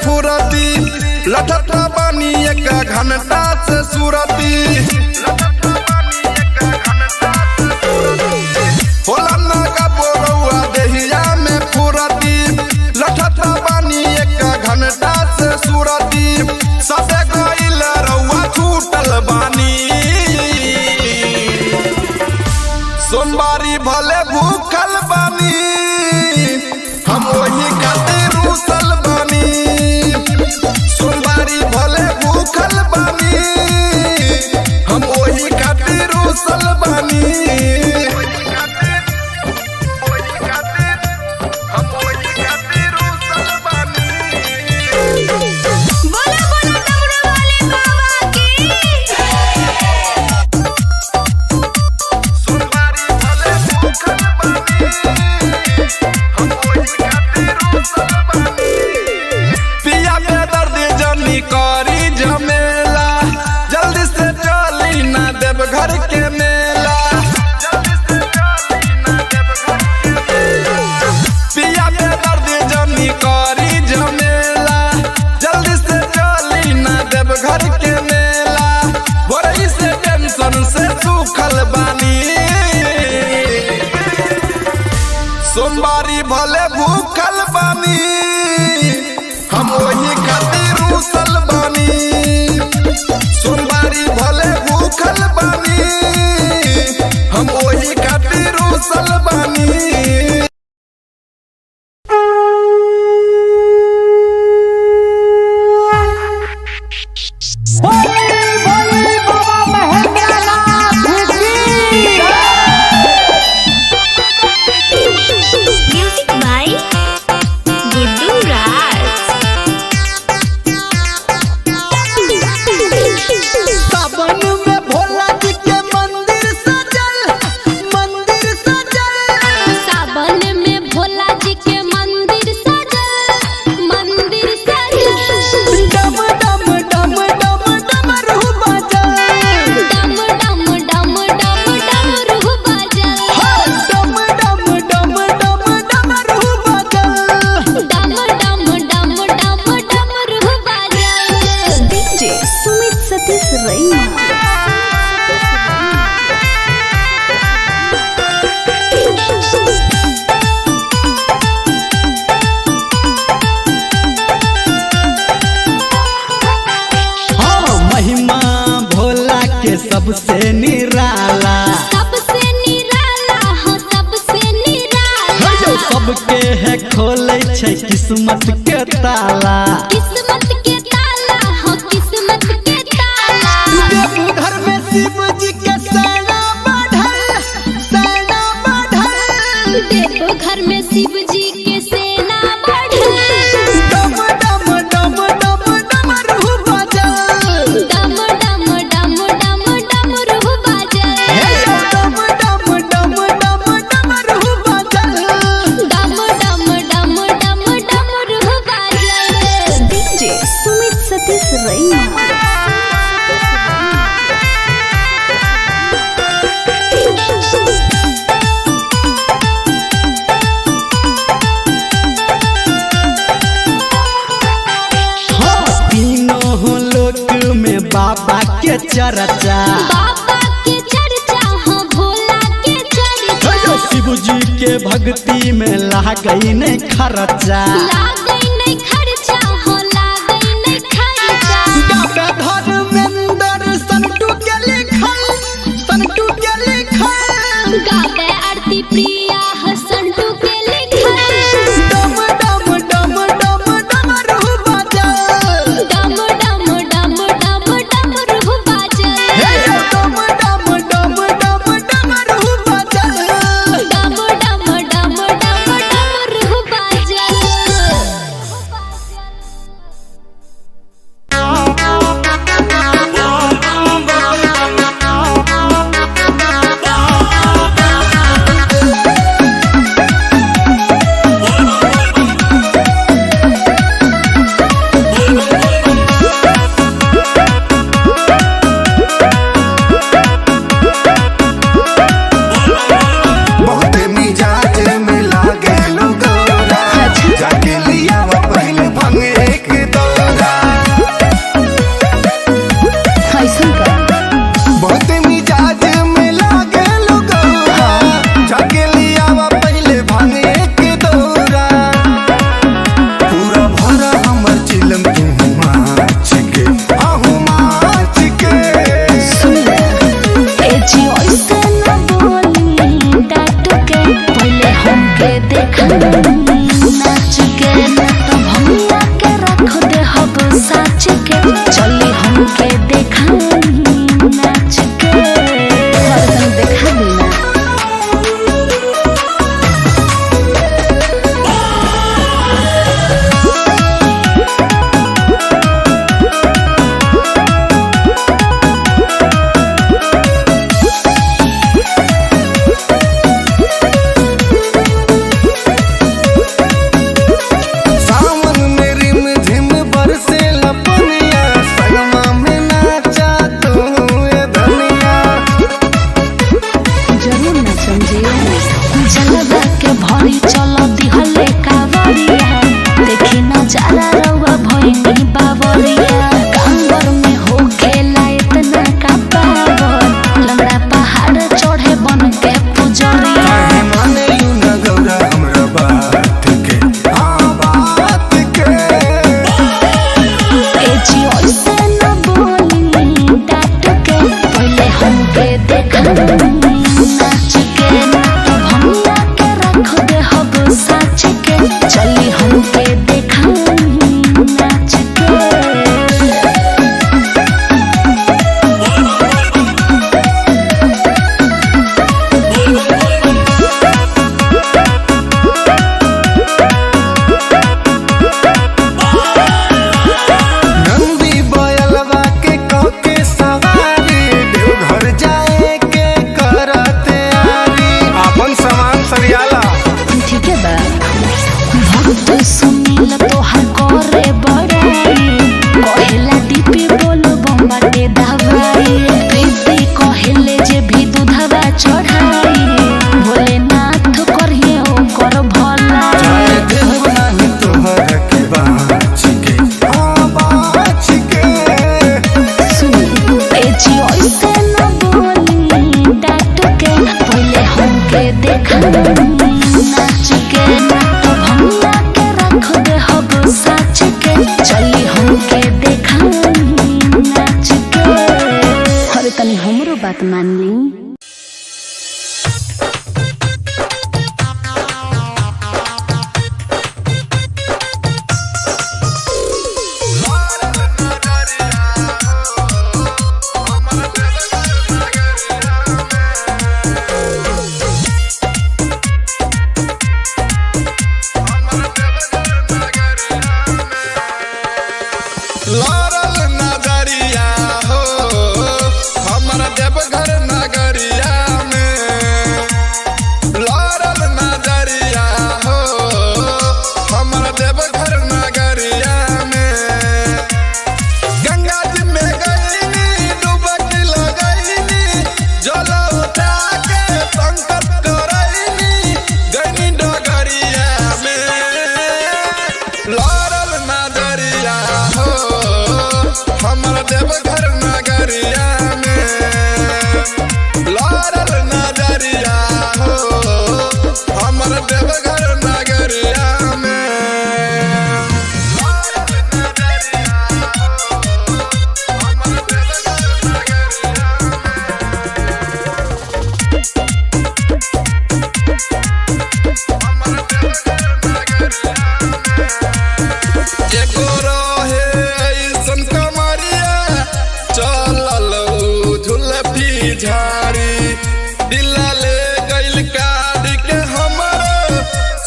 फुरती, लठत बानी एक घंटा से सुरती। होला ना कबो रउआ देहिया में फुरती, लठत बानी एक घंटा से सुरती। सबे गइल रउआ छूटल बानी, सोमवारी भले भूखल बानी, हम वही खातिर रूसल बानी। सोमवारी भले भूखल बानी, हम वही खातिर रूसल बानी। बोला बोला डमरू वाले बाबा की। सोमवारी भले भूखल बानी, हम वही खातिर रूसल बानी। पिया पे दर्द जनी करी झमेला, जल्दी से चली ना देवघर के मेला। पिया पे दर्द जनी करी झमेला, जल्दी से चली ना देवघर के मेला। भोरही से टेंशन से सूखल बानी, सोमवारी भले भूखल बानी, हम वही खातिर रूसल बानी। सोमवारी भले भूखल बानी, हम वही खातिर रूसल बानी। बोली बोली बाबा महेंद्रनाथ की। म्यूजिक बाय गुड्डू राज। सावन में भोला जी के मंदिर सजल, मंदिर सजल। सावन में भोला जी के मंदिर सजल, मंदिर सजल। डम डम डम डम डमरू बजल। डम डम डम डम डमरू बजल। डम डम डम डम डमरू बजल। डम डम डम डम डमरू बजल। डीजे सुमित सतीश रैना। हाँ, महिमा भोला के सबसे निराला। सबसे निराला हो, सबसे निराला। सबके है खोले छै किस्मत के ताला। किस्मत के ताला हो, किस्मत के ताला। देवघर में शिव जी के सेना बढ़ल, सेना बढ़ल। देवघर में शिव जी के सेना बढ़ल। डम डम डम डम डमरू बजल। डम डम डम डम डमरू बजल। डम डम डम डम डमरू बजल। डम डम डम डम डमरू बजल। डीजे सुमित सतीश रैना। हाँ, तीनों लोक में बाबा के चर्चा। बाबा के चर्चा हो, भोला के चर्चा। शिव जी के भक्ति में लागई नहीं खर्चा। लागै नहीं खर्चा हो, लागै नहीं खर्चा। गावे धर्मेंद्र संटू के लिखल, संटू के लिखल। गावे आरती प्रिया हसंटू के लिखल। डम डम डम डम डमरू बजल। डम डम डम डम डमरू बजल। डम डम डम डम डमरू बजल। डम डम डम डम डमरू बजल। भइनी बावरिया। कांवर में हो खेला इतना का पावर, लंगड़ा पहाड़ चढ़े बन के पुजरिया। काहे माने लू न गौरा हमरा बात के, हाँ बात के। ए जी ऐसे न बोली डांट के, पहले हमके देखा नाच के। तो भंगिया के रख दे हब साच के, चली हमके देखा नाच के। नंदी बयलवा के कके सवारी, देवघर जाए के करते आरी। आपन सामान सरियाला। ठीक है बा। भक्त सुनील तोहार करे बड़ाई, कहेला डीपी बोल बम्बाटे दवाई। प्रीति कहेले जे भी दूधवा चढ़ाई, भोलेनाथ करिए ओकर भलाई। जाए देव नाही तोहर के बाँच के, हाँ बाँच के। सुनी ए जी ऐसे न बोली डांट के, पहले हमके देखा नाच के। तो भंगिया के रख दे हब साच के, चली हमके देखा नाच के। अरे तनी हमरो बात मान ली। लड़ल नजरिया हो हमर देवघर नगरिया में। लड़ल नजरिया हो हमर देवघर नगरिया में। गंगा जी में गईनी डुबकी लगईनी, जल उठा के संकल्प करईनी, गईनी डगरिया में। लड़ल नजरिया हो हमर देवघर नगरिया में। लड़ल नजरिया हो हमर देवघर नगरिया में। लड़ल नजरिया हो हमर देवघर नगरिया में। हमर देवघर नगरिया में। एगो रहे ऐसन कमरिया, चलल उ झुलफी झाड़ी। दिल ले गइल काट के हमर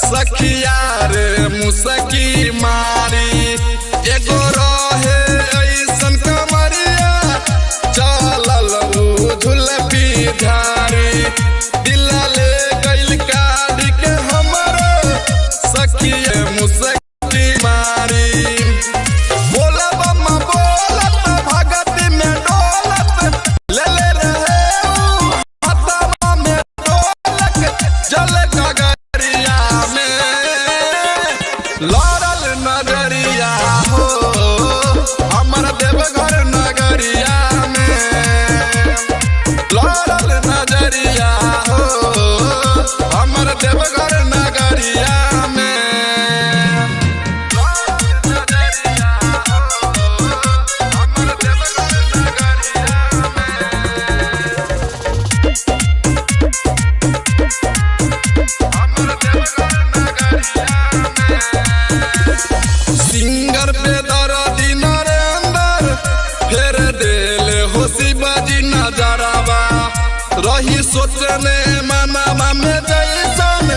सखिया रे मुसकी मारी। एगो रहे ऐसन कमरिया, चलल उ झुलफी झाड़ी। दिल ले गइल काट के हमर सखिया मुसकी मारी। बोलब बोलत भगत में डोलत, ले ले रहे ऊ हाथवा में डोलक, जल गगरिया में। लड़ल नजरिया हो हमर देवघर नगरिया में। लड़ल नजरिया हो हमर देवघर नगरिया में। सिंगर पे दर्दी नरेंद्र फेर देल हो शिवाजी नजरवा। रही सोचने मनावा में जैसन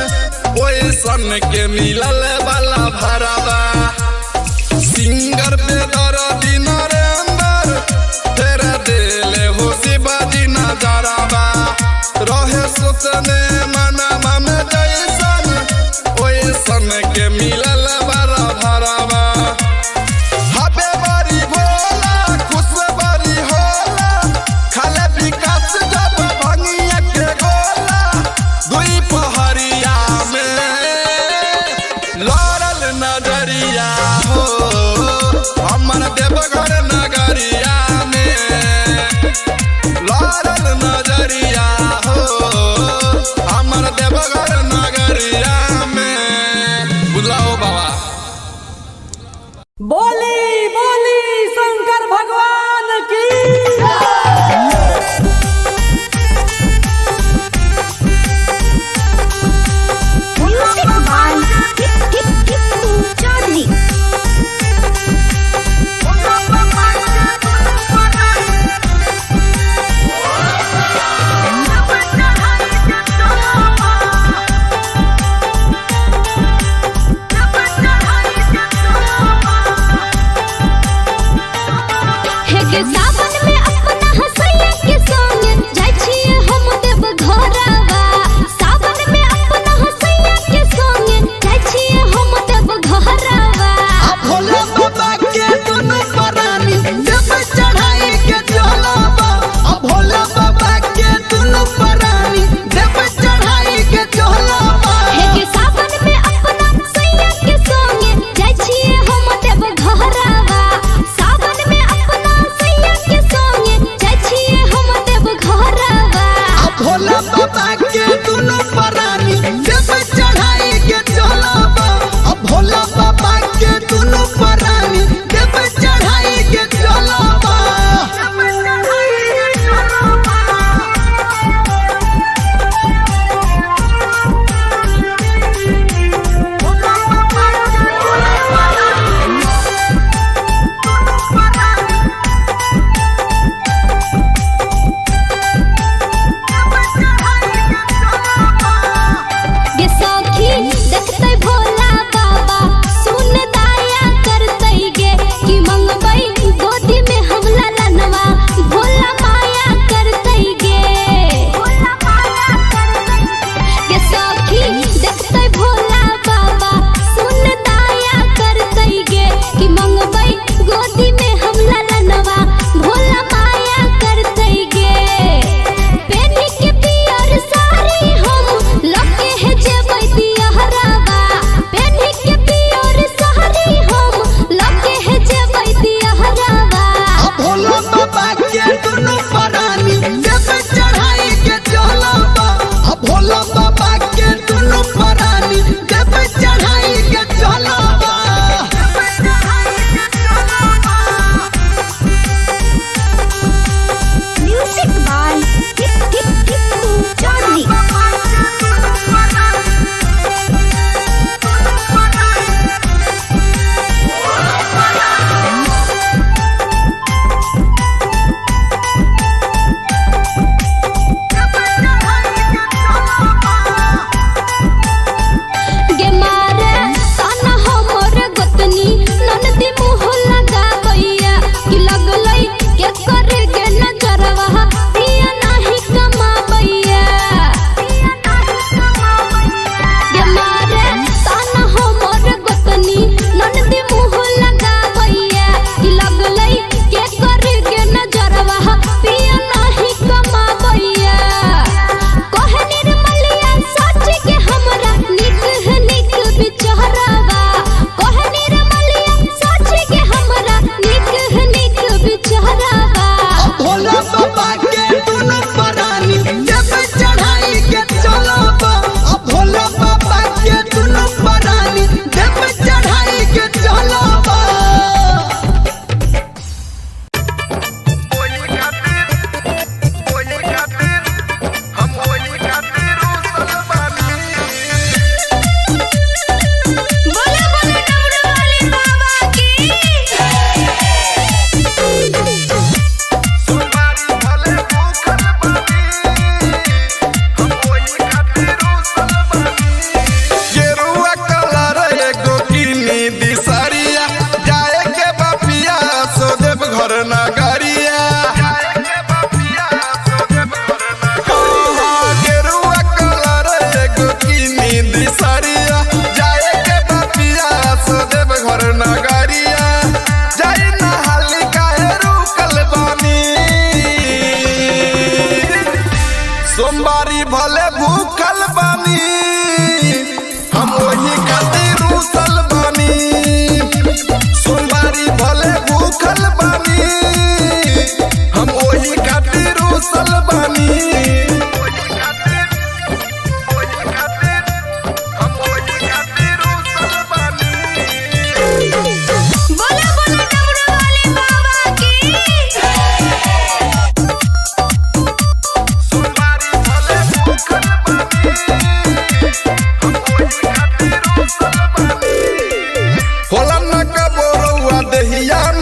ओइसन के मिलल वाला भरवा। सिंगर पे दर्दी नरेंद्र फेर देल हो शिवाजी नजरवा। रहे सोचने मनावा में जैसन ओइसन के मिलल वाला भरवा। हबे बारी भोला खुश बारी होला, खाले विकास जब भंगिया के गोला। दुई पहरिया में लड़ल नजरिया।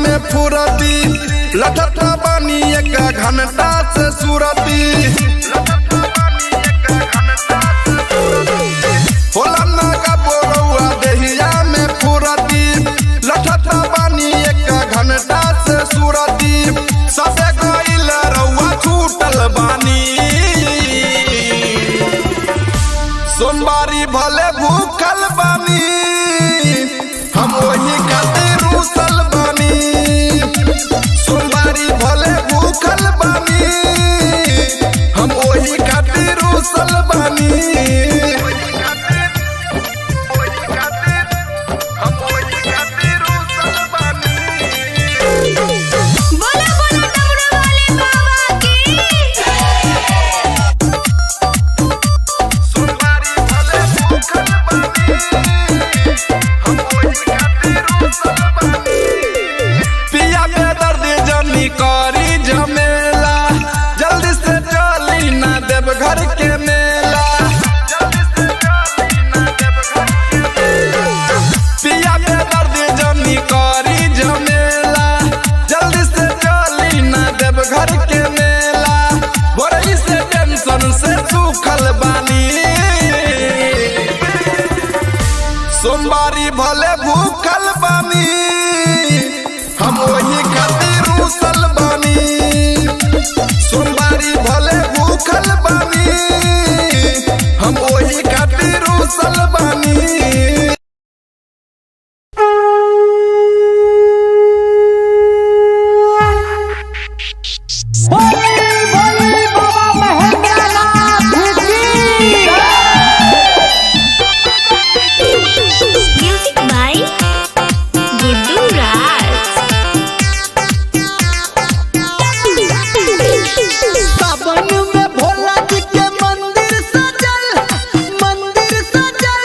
में फुरती, लठता बानी एक घंटा से सुरती। होला ना कबो रउआ देहिया में फुरती, लठता बानी एक घंटा से सुरती। सबे गइल रउआ छूटल बानी, सोमवारी भले भूखल बानी, हम वही खातिर रूसल बानी। सोमवारी भले भूखल बानी, हम वही खातिर रूसल बानी। बोला बोला डमरू वाले बाबा की। सोमवारी भले भूखल बानी, हम वही खातिर रूसल बानी। पिया के दर्द जनी करी झमेला, जल्दी से चली ना देवघर के मेला। पिया के दर्द जनी करी झमेला, जल्दी से चली ना देवघर के मेला। भोरही से टेंशन से सूखल बानी, सोमवारी भले भूखल बानी, हम वही खातिर रूसल बानी। सोमवारी भले भूखल बानी, हम वही खातिर रूसल बानी। बोली बोली बाबा महेंद्रनाथ की। म्यूजिक बाय गुड्डू राज। सावन में भोला जी के मंदिर सजल, मंदिर सजल।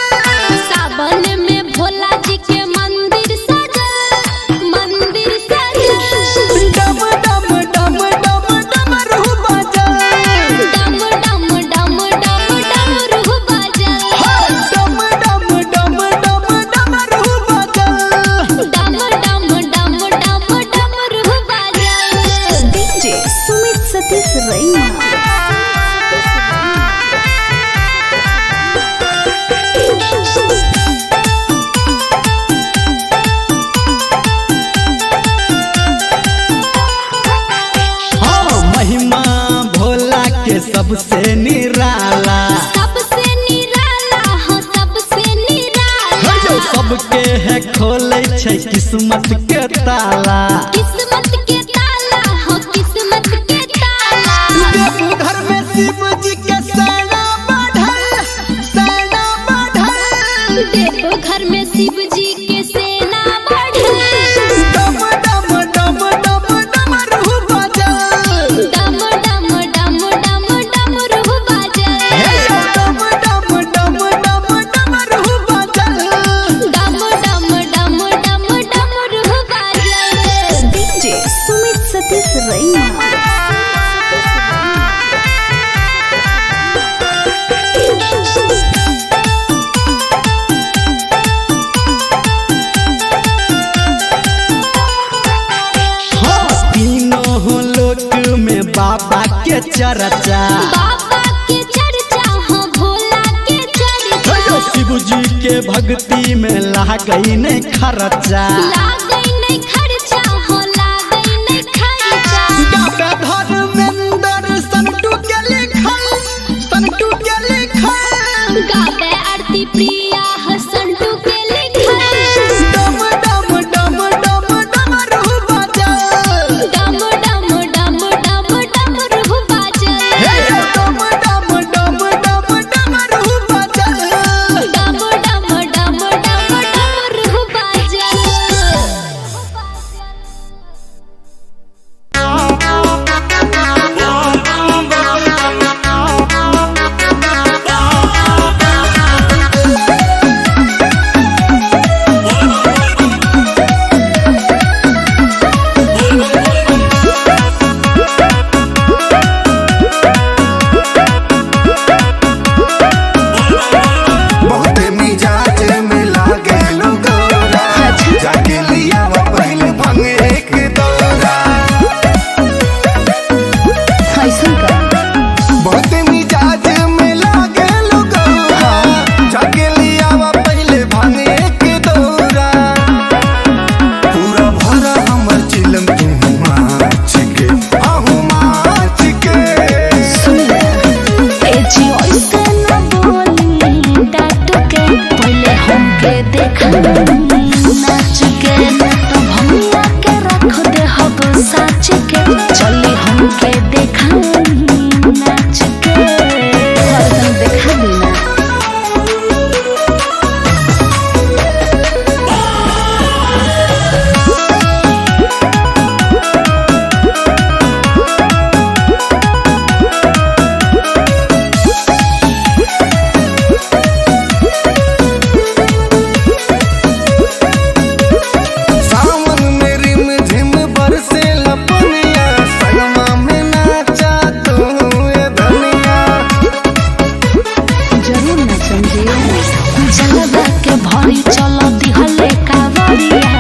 सावन में भोला जी के मंदिर सजल, मंदिर सजल। डम डम डम डम डमरू बाजल। डम डम डम डम डमरू बाजल। डम डम डम डम डमरू बाजल। डम डम डम डम डमरू बाजल। डीजे सुमित सतीश रैना। हाँ, महिमा भोला के सबसे निराला। सबसे निराला हो, सबसे निराला। सबके है खोले छै किस्मत के ताला। किस्मत के ताला हो, किस्मत के ताला। देवघर में शिव जी के सेना बढ़ल, सेना बढ़ल। देवघर में शिव जी के सेना बढ़ल। डम डम डम डम डमरू बाजल। डम डम डम डम डमरू बाजल। डम डम डम डम डमरू बाजल। डम डम डम डम डमरू बाजल। डीजे सुमित सतीश रैना। हाँ, तीनों लोक में बाबा के चर्चा। बाबा के चर्चा हो, भोला के चर्चा। शिव जी के भक्ति में लागई नहीं खर्चा। लागै नहीं खर्चा हो, लागै नहीं खर्चा। गावे धर्मेंद्र संटू के लिखल, संटू के लिखल। गावे आरती प्रिया हसंटू के लिखल। डम डम डम डम डमरू बाजल। डम डम डम डम डमरू बाजल। डम डम डम डम डमरू बाजल। डम डम डम डम डमरू बाजल। साच के चली हमके देखाई नाच के हरदम देखा देना। सावन में रिम झिम बरसे लपनिया, संगमा में नाचा तू ए धनिया। जरूर नचम जी। जलवा के भरी चल दिहले कावरिया,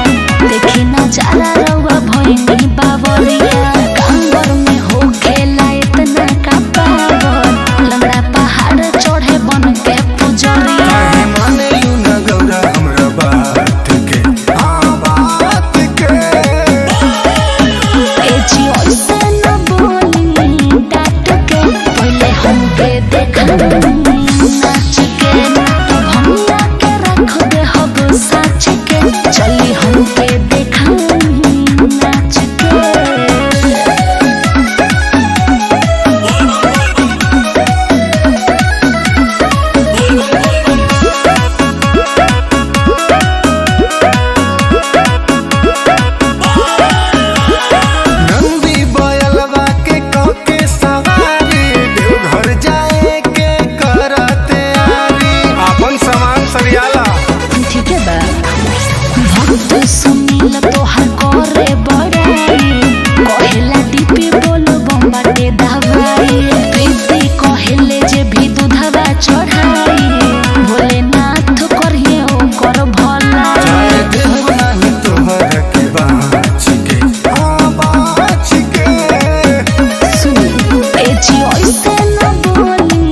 देखी नजारा रउआ भइनी बावरिया। कांवर में हो खेला इतना का पावर, लंगड़ा पहाड़ चढ़े बन के पुजरिया। काहे माने you न गौरा हमरा बात के, हाँ बात के। ए जी ऐसे न बोली डांट के, पहले हमके देखाई नाच के। तो भंगा के रख दे हब साच के, चली हमके देखाई नाच के। नंदी बयलवा के कके सवारी, देवघर जाए के करते आरी। अपन सामान सरियाला। ठीक है बा। भक्त सुनील तोहर करे बड़ाई, कहेला डीपी बोल बम्बाटे दवाई। प्रीति कहेले जे भी दूधवा चढ़ाई, भोलेनाथ करिए ओकर भलाई। जाए देव नाही तोहर के बाँच के, हाँ बाँच के। सुनी। ए जी ऐसे न बोली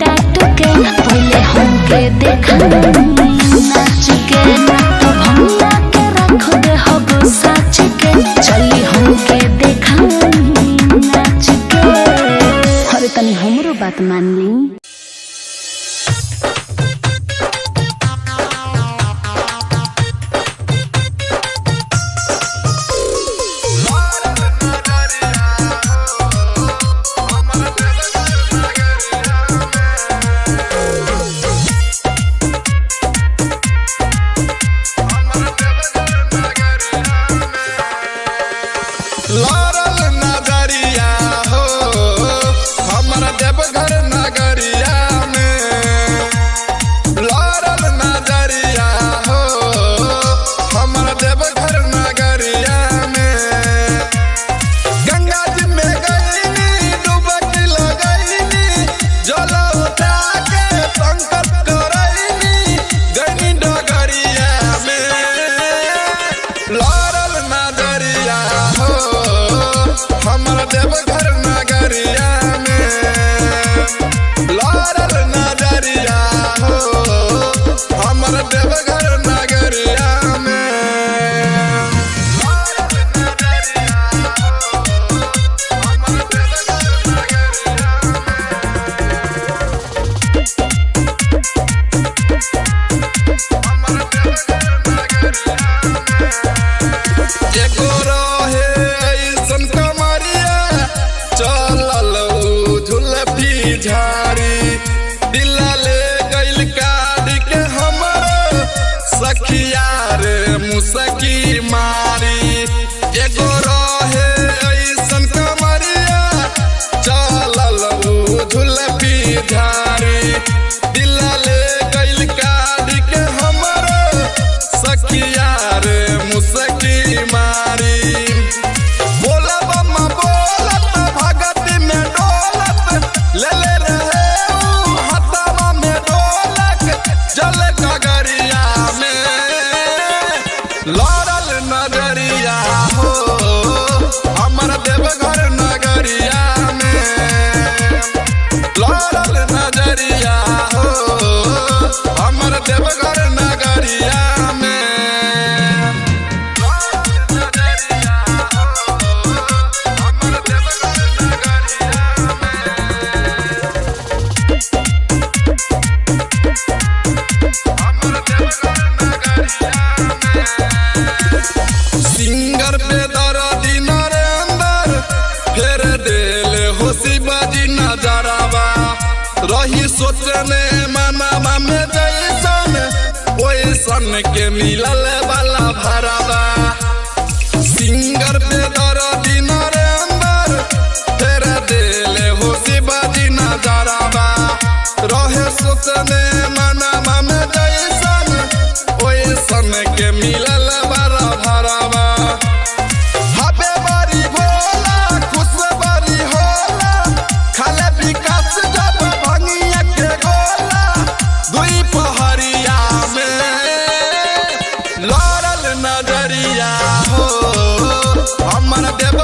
डांट के, पहले हमके देखाई नाच के। तो भंगा के रख दे हब साच के, चली हमके देखाई नाच के। अरे तनी हमरो बात मान ली। लड़ल नजरिया हो हमर देवघर नगरिया में, लड़ल नजरिया हो हमर देवघर नगरिया में। गंगा जी में गईनी डुबकी लगईनी, जल उठा के संकल्प करईनी, गईनी डगरिया में। लड़ल नजरिया हो हमर देवघर नगरिया में, लड़ल नजरिया हो हमर देवघर नगरिया में। एगो रहे ऐसन कमरिया, चलल उ झुलफी झाड़ी, दिल ले गइल काढ़ के हमर सखिया रे मुसकी मारी। एगो रहे ऐसन कमरिया, चलल उ झुलफी झाड़ी, दिल ले गइल काढ़ के हमर सखिया रे मुसकी मारी। बोलब बोलत भगत में डोलत, ले ले रहे ऊ हथवा में ढोलक, जल गगरिया में लड़ल नजरिया। सोचने मनावा में जैसन ओइसन के मिलल वाला भरावा। सिंगर पे दर्दी नरेंद्र तेरा दिल हो शिवाजी नजरावा। रहे सोचने मनावा में जैसन ओइसन के मिलल वाला भरावा। हबे बारी भोला खुश बारी होला, खाले विकास जब भंगिया के गोला। दुई पहरिया में लड़ल नजरिया हो, हमर देव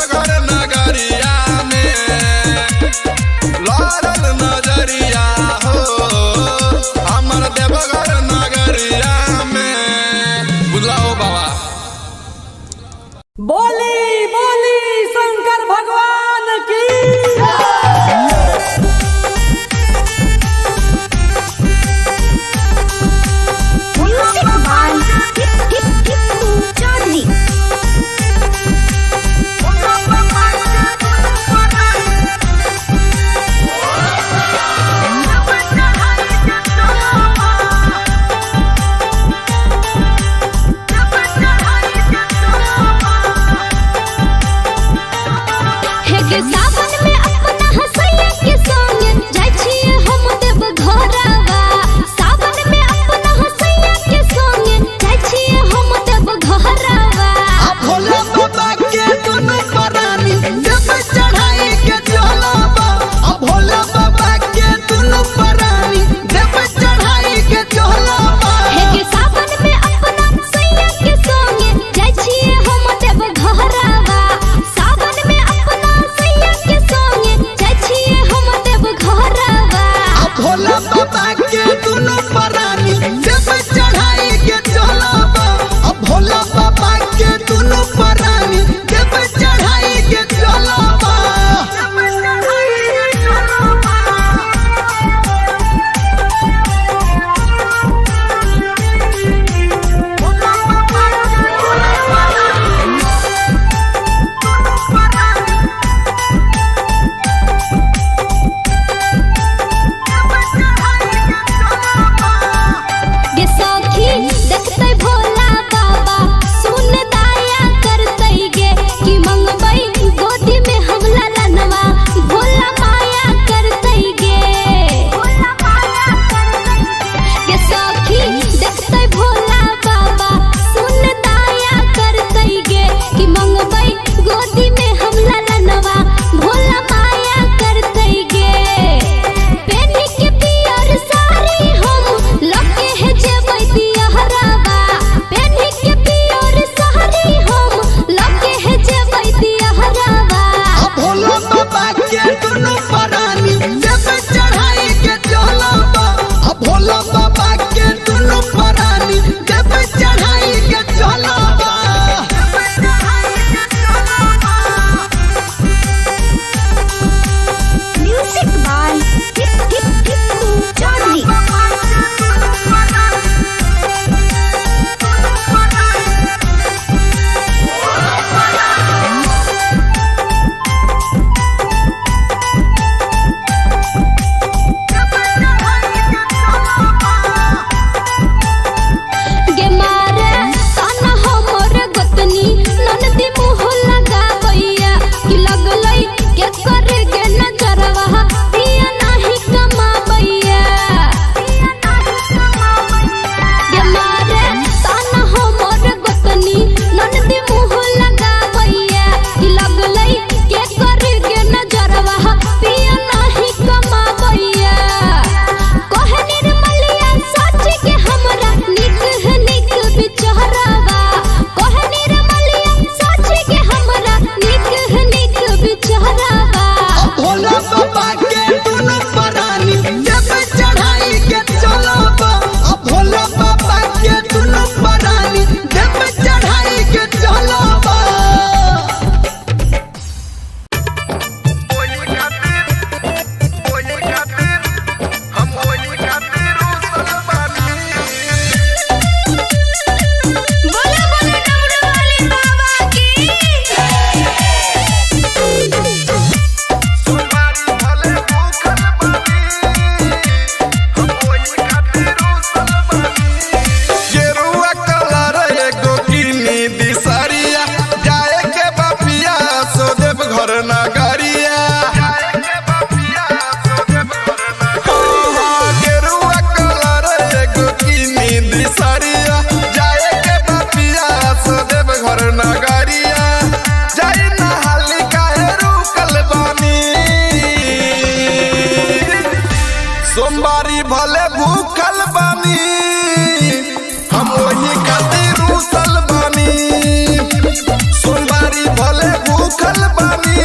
भूखल बानी,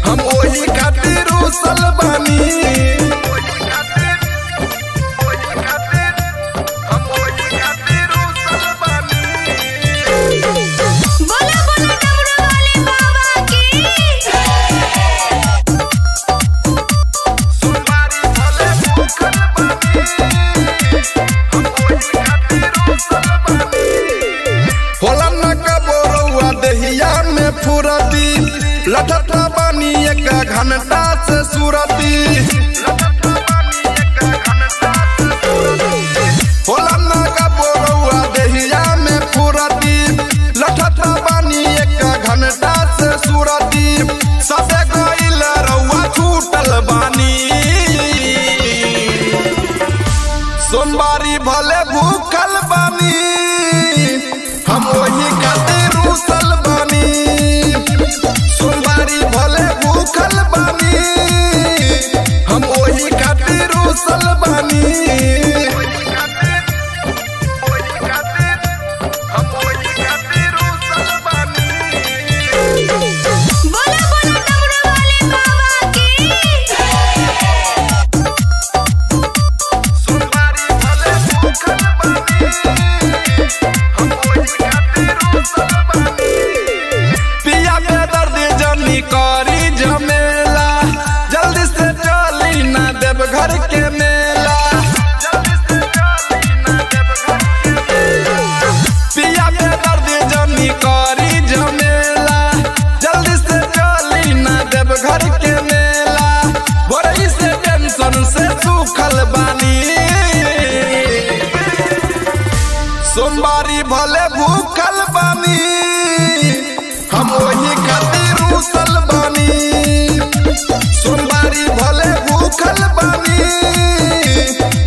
हम ओही खातिर रूसल बानी। बोला बोला डमरू वाले बाबा की। सोमवारी भले भूखल बानी, हम ओही खातिर रूसल बानी। होला न कबो रउआ देहिया में फुरती, लठता बानी एक घंटा से सुरती। होला न कबो रउआ देहिया में फुरती, लठता बानी एक घंटा से सुरती। सबे गइल रउआ छूटल बानी, सोमवारी भले भूखल बानी, हम वही खातिर रूसल बानी। सोमवारी भले भूखल बानी, हम वही खातिर रूसल बानी। बोला बोला डमरू वाले बाबा की। सोमवारी भले भूखल बानी, हम वही खातिर रूसल बानी। पिया के दर्द जनी करी झमेला, जल्दी से चली ना देवघर के मेला। जल्दी से चली ना देवघर के मेला। पिया के दर्द जनी करी झमेला, जल्दी से चली ना देवघर के मेला। बोरई से टेंशन से सूखल बानी, सोमवारी भले भूखल बानी, हम वही खातिर रूसल बानी। सोमवारी भले भूखल बानी,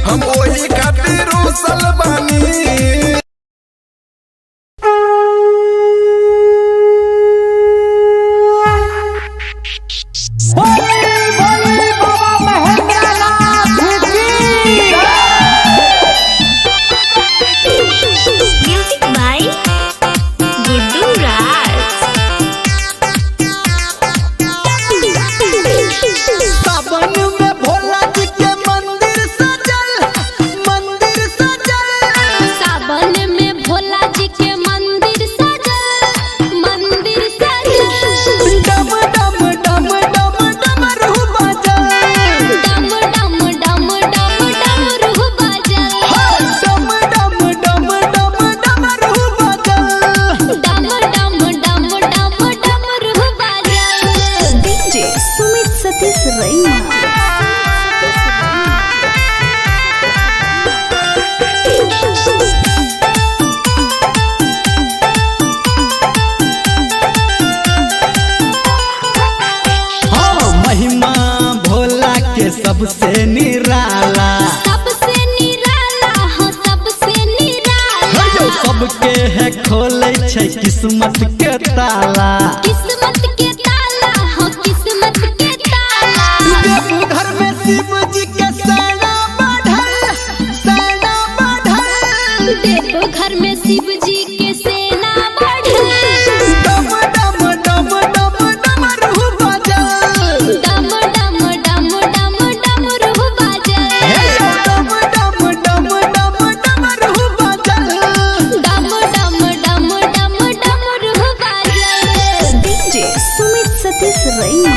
हम वही खातिर रूसल बानी। बोली बोली बाबा महेंद्रनाथ की। म्यूजिक बाय गुड्डू राज। सावन में भोला जी के मंदिर सजल, मंदिर सजल। सावन में भोला जी के मंदिर सजल, मंदिर सजल। डम डम डम डम डमरू बजल। डम डम डम डम डमरू बजल। डम डम डम डम डमरू बजल। डम डम डम डम डमरू बजल। डीजे सुमित सतीश रैना। हाँ, महिमा भोला के सबसे निराला। सबसे निराला हो, सबसे निराला। यो सबके है खोले छै किस्मत के ताला। किस्मत के ताला हो, किस्मत के ताला। देवघर में शिव जी के सेना बढ़ल, सेना बढ़ल। देवघर में शिव जी के सेना बढ़ल। डम डम डम डम डमरू बजल। डम डम डम डम डमरू बजल। हे यो डम डम डम डम डमरू बजल। डम डम डम डम डमरू बजल। डीजे सुमित सतीश रैना।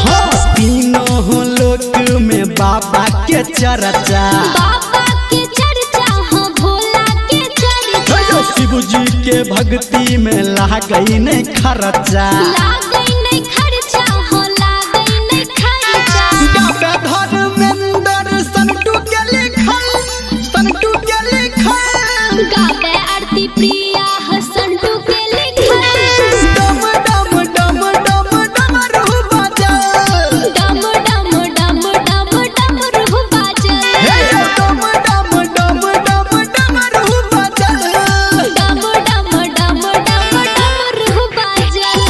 हाँ, तीनों लोक में बाबा के चर्चा। बाबा के चर्चा हो, भोला के चर्चा। यो शिव जी के भक्ति में लागई नहीं खर्चा। लागै नहीं खर्चा हो, लागै नहीं खर्चा। गावे धर्मेंद्र संटू के लिखल, संटू के लिखल। गावे आरती प्रिया हसंटू के लिखल। डम डम डम डम डमरू बजल। डम डम डम डम डमरू बाजल। हे यो डम डम डम डम डमरू बजल। डम डम डम डम डमरू बाजल।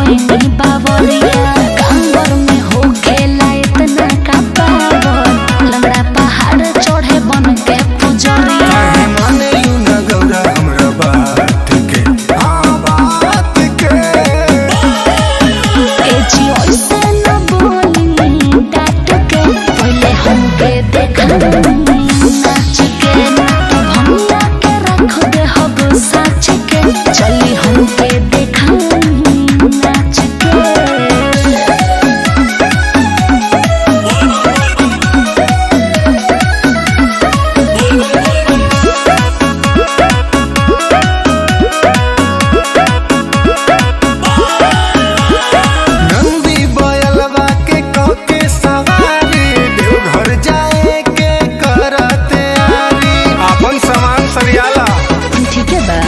भइनी बावरिया। कांवर में हो खेला इतना का पावर, लंगड़ा पहाड़ चढ़े बन के पुजरिया। काहे माने लू न गौरा हमरा बात के, हाँ बात के। ए जी ऐसे न बोली डांट के, पहले हमके देखा नाच के, ना तो भंगा के रख दे हब साच के, चली हमके देखा नाच के। नंदी बयलवा के कके सवारी, देवघर जाए के करते आरी। अपन सामान सरियाला। ठीक है बा।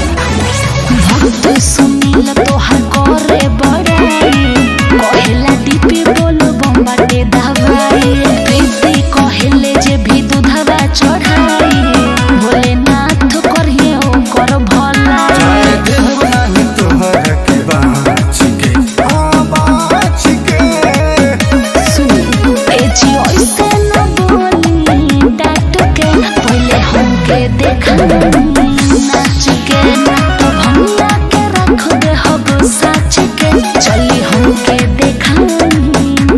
भक्त सुनील तोहार करे बड़ाई, कहेला डीपी बोल बम्बाटे दवाई। प्रीति कहेले जे भी दूधवा चढ़ाई, भोलेनाथ करिए ओकर भलाई। जाए देव नाही तोहर के बाँच के, हाँ बाँच के। सुनी ए जी ऐसे न बोली डांट के, पहले हमके देखा नाच के, ना तो भंगा के रख दे हब साच के, चली हमके देखा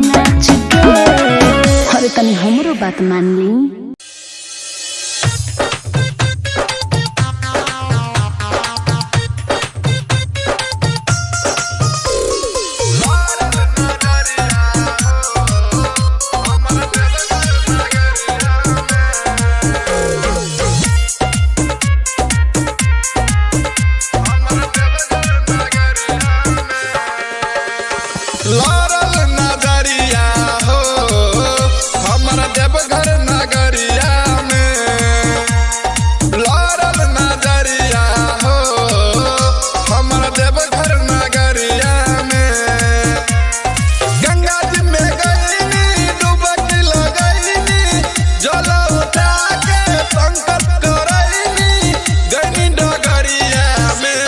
नाच के। अरे तनी हमरो बात मान ली। लड़ल नजरिया हो हमर देवघर नगरिया में। लड़ल नजरिया हो हमर देवघर नगरिया में। गंगा जी में गईनी डुबकी लगईनी, जल उठा के संकल्प करईनी, गईनी डगरिया में।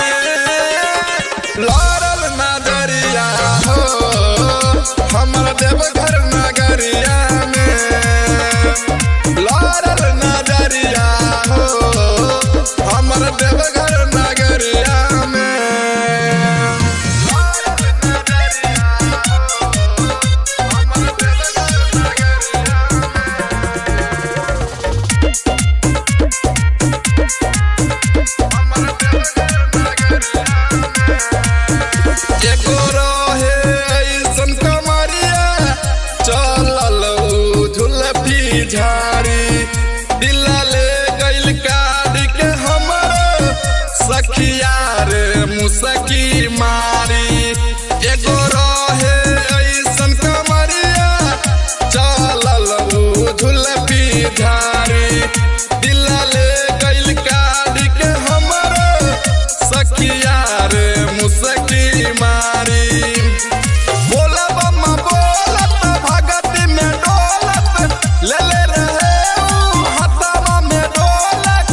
लड़ल नजरिया हो हमर देवघर नगरिया में। लड़ल नजरिया हो हमर देवघर नगरिया में। एगो रहे ऐसन कमरिया, चलल उ झुलफी झाड़ी, दिल ले गइल काट के हमर सखिया रे मुसकी मारी। एगो रहे ऐसन कमरिया, चलल उ झुलफी झाड़ी, दिल ले गइल काट के हमर सखिया रे मुसकी मारी। बोलब बोलत भगत में डोलत, ले ले रहे ऊ हथवा में डोलक,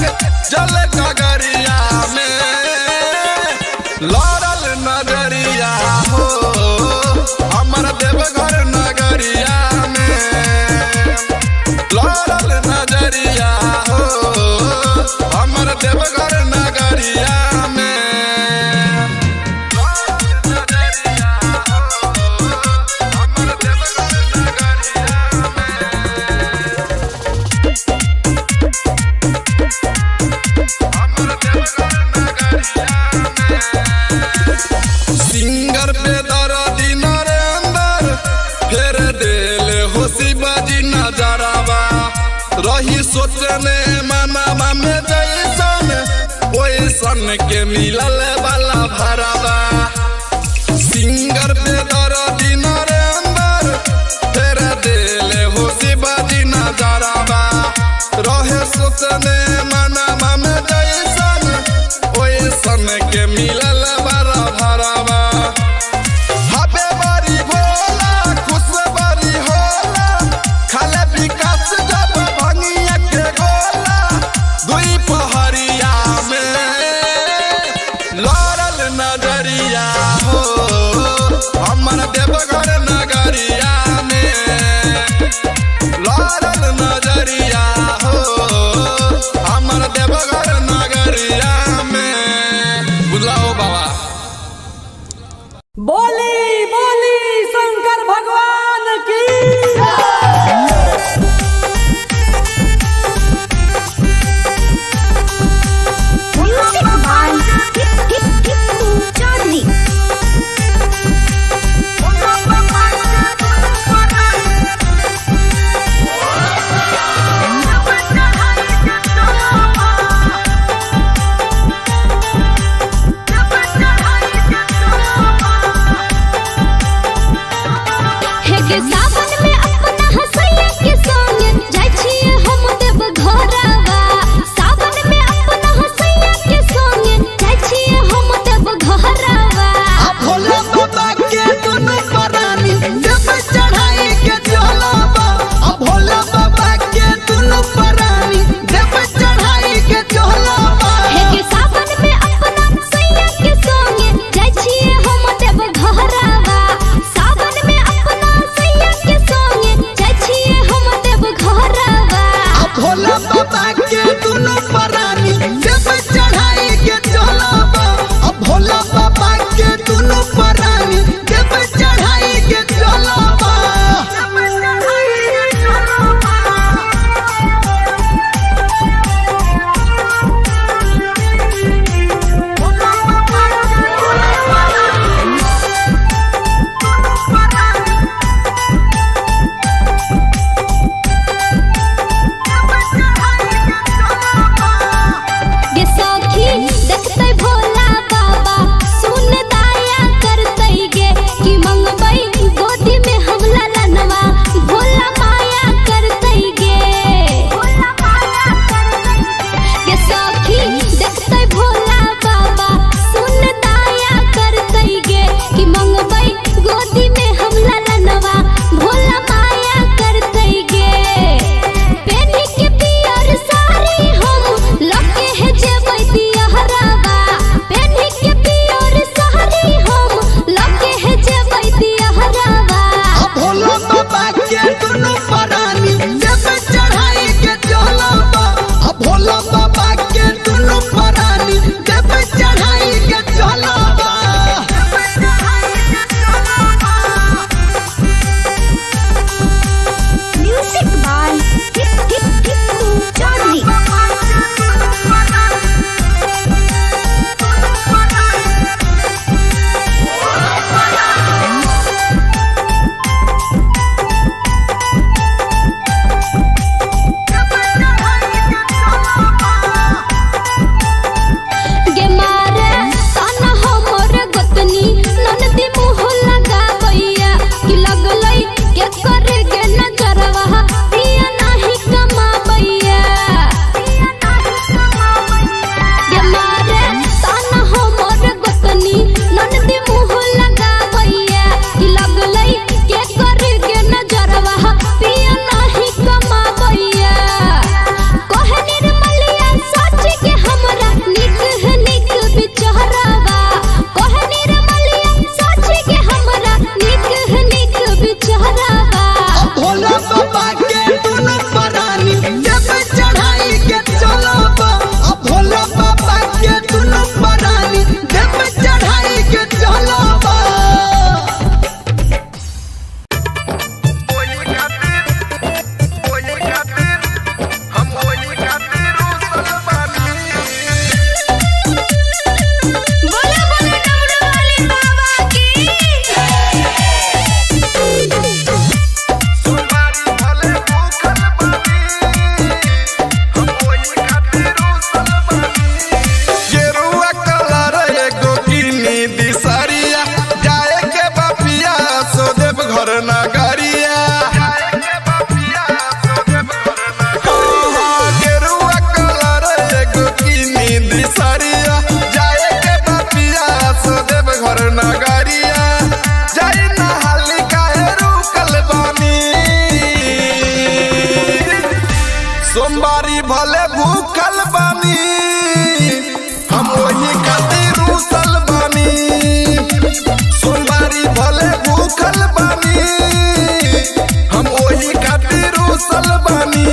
जल गगरिया में। लड़ल नजरिया हो हमर देवघर नगरिया में। लड़ल नजरिया हो हमर देवघर नगरिया में। सिंगर पे दर्दी नरेंद्र फेर देल हो शिवाजी नजरवा, रही सोचने मनावा में जैसन ओइसन के मिलल वाला भरवा। सिंगर पे दर्दी नरेंद्र फेर देल हो शिवाजी नजरवा, रहे सोचने मनावा में जैसन ओइसन के मिलल वाला भरवा। हबे बारी भोला खुश बारी होला, खाले विकास जब भंगिया के गोला, दुई पहरिया में लड़ल नजरिया हो। हे सावन में अपना हसैया के संग जाय छियै हम देव घरवा। सावन में अपना हसैया के संग जाय छियै हम देव घरवा। आ भोला बाबा के दुनु परानी देव चढ़ाई के चलबा। आ भोला बाबा के दुनु परानी देव चढ़ाई के चलबा। हे के सावन में अपना सैया के संग जाय छियै हम देव घरवा। सावन में अपना सैया के संग जाय छियै हम देव घरवा। आ भोला बाबा के दुनु परानी देव चढ़ाई के चलबा। आ भोला बाबा के दुनु परानी देव चढ़ाई के चलबा। गे सखी देखतै भोला बाबा सुन दया करतै गे कि मंगबै गोदी में हम ललनवा भोला माया करतै गे। गे सखी देखतै भोला बाबा सुन दया करतै गे कि मंगबै गोदी में हम ललनवा भोला माया करतै गे। पेनी के पियर साड़ी हम लके हे जेबै दियहरावा। पेनी के पियर साड़ी हम लके हे जेबै दियहरावा। आ भोला बाबा के दुनु परानी देव चढ़ाई के चलबा। आ भोला बाबा के दुनु परानी देव चढ़ाई के चलबा। Music by Tippu Chaudhary. गे मारे ताना हमर गोतनी ननदी मुँह लगाबैया कि लगलै के करे गे नजरवा पिया नाही कमाबैया। गे मारे ताना हमर गोतनी ननदी मुँह लगाबैया कि लगलै के करे गे नजरवा पिया नाही कमाबैया। कहे निर्मलिया सच के हमरा निक है निक बिचहरावा। कहे निर्मलिया सच के हमरा निक है निक बिचहरावा। आ भोला बाबा के दुनु परानी देव चढ़ाई के चलबा। आ भोला बाबा के दुनु परानी देव चढ़ाई के चलबा। बोला बोला डमरू वाले बाबा की। गेरुआ कलर एगो किनी दिसरिया जाए के बापिया सो देव घर नगरिया। हाँ, गेरुआ कलर एगो किनी दिसरिया जाए के बापिया सो देव घर नगरिया। जाई नहाली काहे रुकल बानी, सोमवारी भले भूखल बानी हम वही खातिर रूसल बानी। सोमवारी भले भूखल बानी हम वही खातिर रूसल बानी।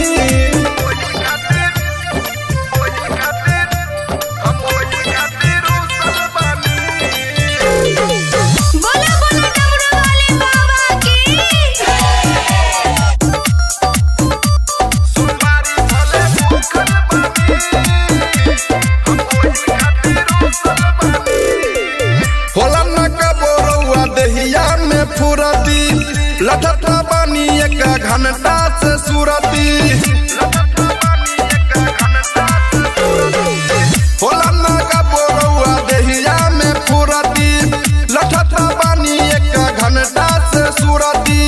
बोला बोला डमरू वाले बाबा की। सोमवारी भले भूखल बानी हम वही खातिर रूसल बानी। होला न कबोरौआ देहिया में फुरती लठता बानी एक घंटा से सुरती। होला न कबोरौआ देहिया में फुरती लठता बानी एक घंटा से सुरती।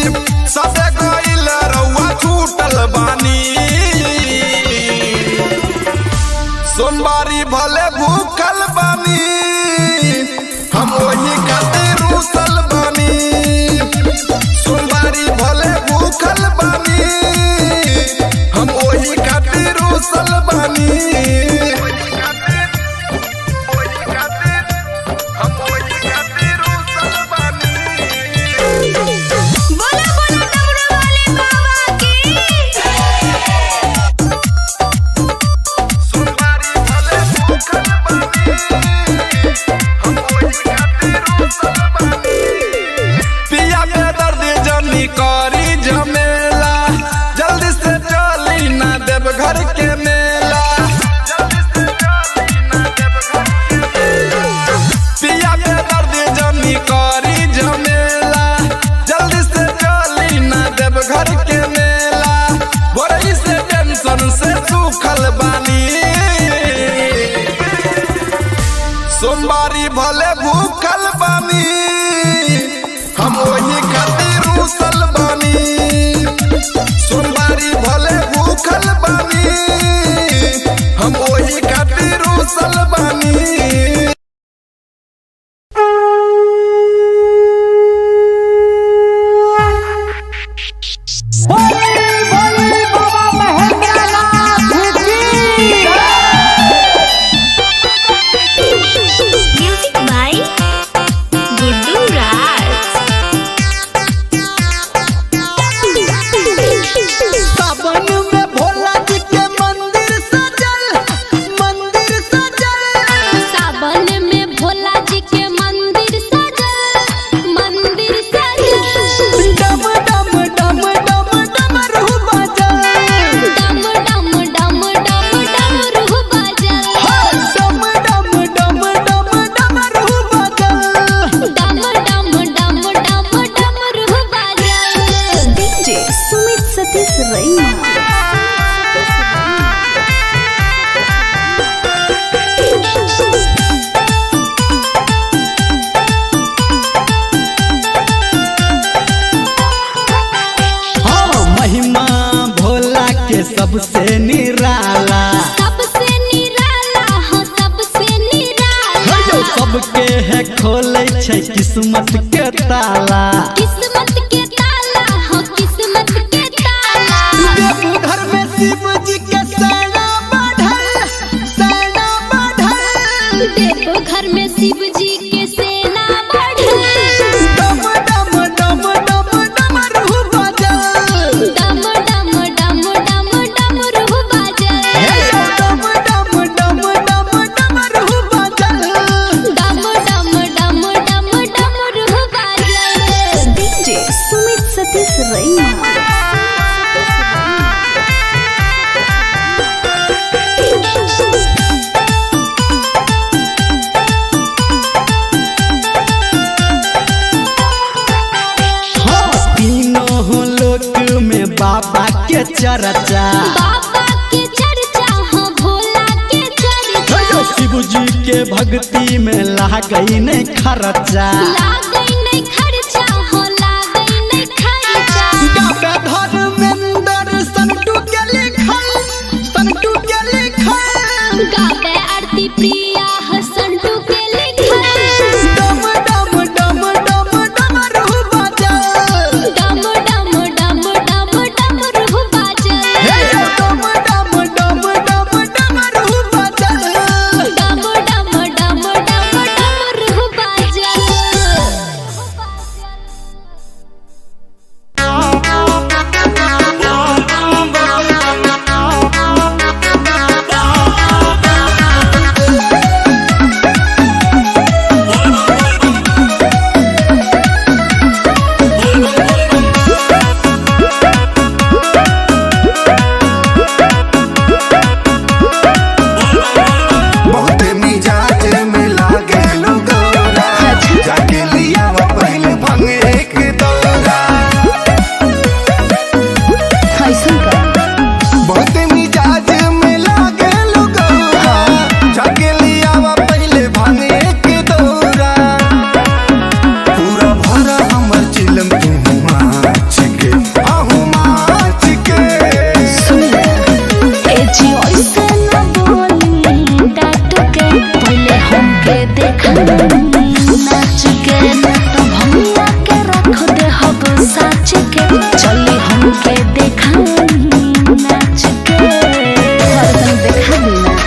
सूखल बानी। सोमवारी भले भूखल बानी, हम वही खातिर रूसल बानी। सोमवारी भले भूखल बानी, हम वही खातिर रूसल बानी। म्यूजिक बाय गुड्डू राज। सावन में भोला जी के मंदिर सजल, मंदिर सजल। सावन में भोला जी के मंदिर सजल, मंदिर सजल। डम डम डम डम डमरू बजल। डम डम डम डम डमरू बजल। डम डम डम डम डमरू बजल। डम डम डम डम डमरू बजल। डीजे सुमित सतीश रैना। हाँ, महिमा भोला के सबसे निराला। सबसे निराला हो, सबसे निराला। हे सबके है खोले छै किस्मत के ताला। किस्मत के ताला हो, किस्मत के ताला। देवघर में शिव जी के सेना बढ़ल, सेना बढ़ल। देवघर में शिव जी के सेना बढ़ल। डम डम डम डम डमरू बजल। डम डम डम डम डमरू बजल। हे डम डम डम डम डमरू बजल। डम डम डम डम डमरू बजल। डीजे सुमित सतीश रैना। हाँ, तीनों लोक में बाबा के चर्चा। बाबा के चर्चा हो, भोला के चर्चा। हे शिव जी के भक्ति में लागई नहीं खर्चा। लागै नहीं खर्चा हो, लागै नहीं खर्चा। गावे धर्मेंद्र संटू के लिखल, संटू के लिखल। गावे आरती प्रिया हसंटू के लिखल। डम डम डम डम डमरू बजल। डम डम डम डम डमरू बजल। हे डम डम डम डम डमरू बजल। डम डम डम डम डमरू बजल। बहुत मिजाज में लागे गोरा, जाके लिया पहले भंग एक दौरा। बहुत मिजाज में लागे गोरा, जाके लिया पहले भंग एक दौरा। पूरा भरा हमर चिलम तू माच के, आहू माच के। ए जी ऐसे न बोली डांट के, पहले हमके देखनी नाच के। न तो भैया के रख दे हब साच के, चली हमके देखनी नाच के। हरदम देखा देना।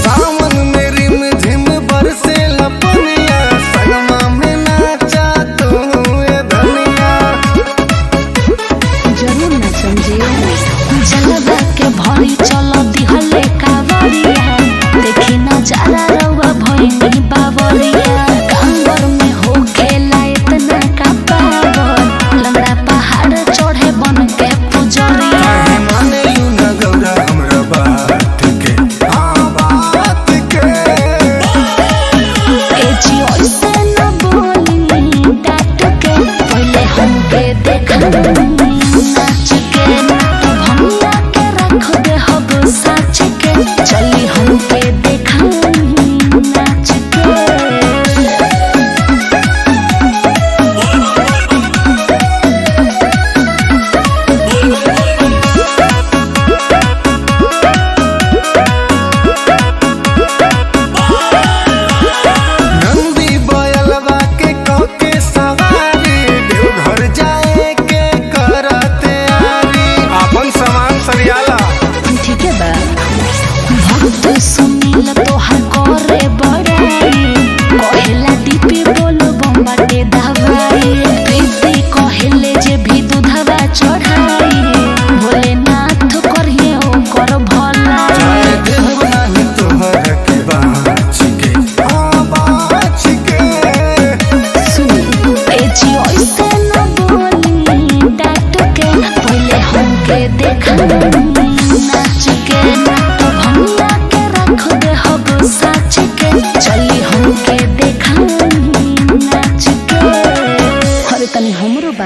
सावन में रिम झिम बरसे लपनिया, संगमा में नाचा तू ए धनिया। जरूर न समझियो। जलवा के भरी चल दिहले कावरिया, देखी नजारा रउआ भइनी बावरिया। कांवर में हो खेला इतना का पावर, लंगड़ा पहाड़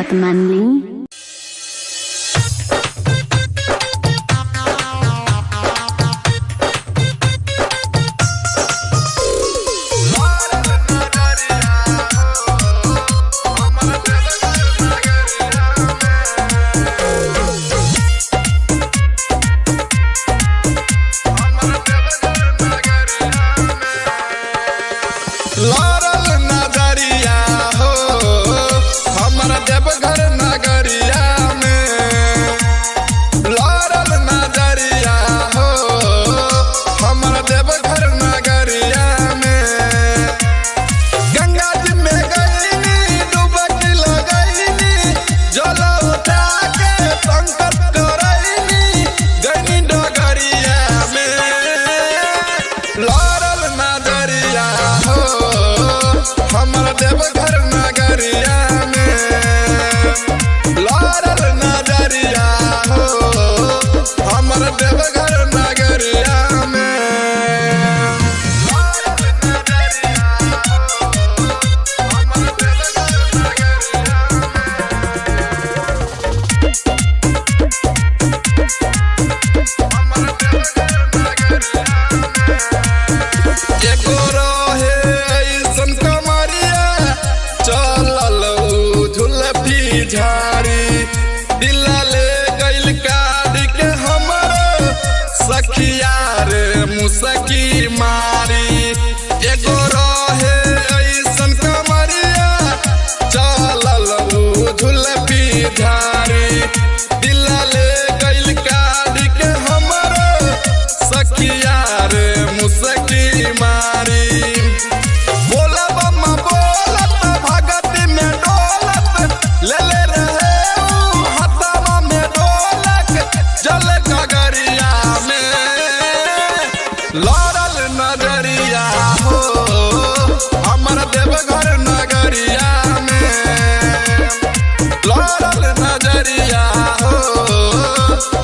बात मान ली। लड़ल नजरिया हो हमर देवघर नगरिया में। लड़ल नजरिया हो हमर देवघर नगरिया में। गंगा जी में गईनी डुबकी लगईनी जल उठा के संकट करईनी गईनी डगरिया में। लड़ल नजरिया हो हमर देवघर नगरिया में। लड़ल नजरिया हो हमर देवघर नगरिया में। एगो रहे ऐसन कमरिया चलल उ झुलफी झाड़ी दिला ले गइल काट के हमर सखिया रे मुसकी मारी। एगो रहे ऐसन कमरिया चलल उ झुलफी झाड़ी दिला ले गइल काट के हमर सखिया रे मुसकी मारी। बोलब बोलत भगत में डोलत ले ले रहे उ हथवा में डोलक जल गगरिया में। लड़ल नजरिया हो हमर देवघर नगरिया में। लड़ल नजरिया हो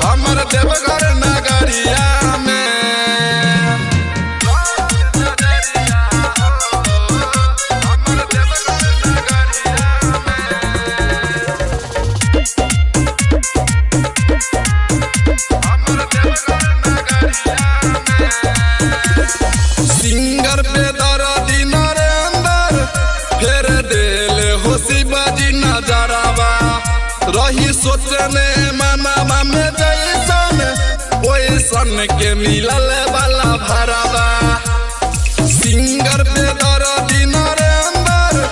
हमर देवघर नगरिया में। सिंगर पे दर्दी नरेंद्र फेर देल हो शिवाजी नजरवा रही सोचने मनावा में जैसन ओइसन के मिलल वाला भरवा। सिंगर पे दर्दी नरेंद्र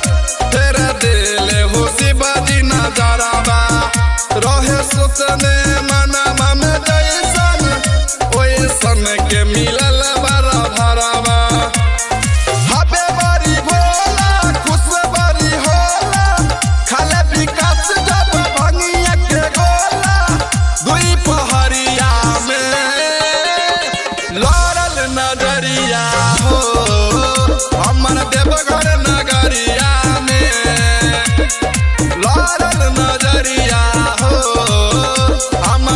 फेर देल हो शिवाजी नजरवा रहे सोचने मनावा में जैसन ओइसन के मिलल वाला भरवा। हबे बारी भोला खुश बारी होला खाले विकास जब भंगिया के गोला दुई पहरिया में। लड़ल नजरिया हो हमर देवघर नगरिया में। लड़ल नजरिया हो हम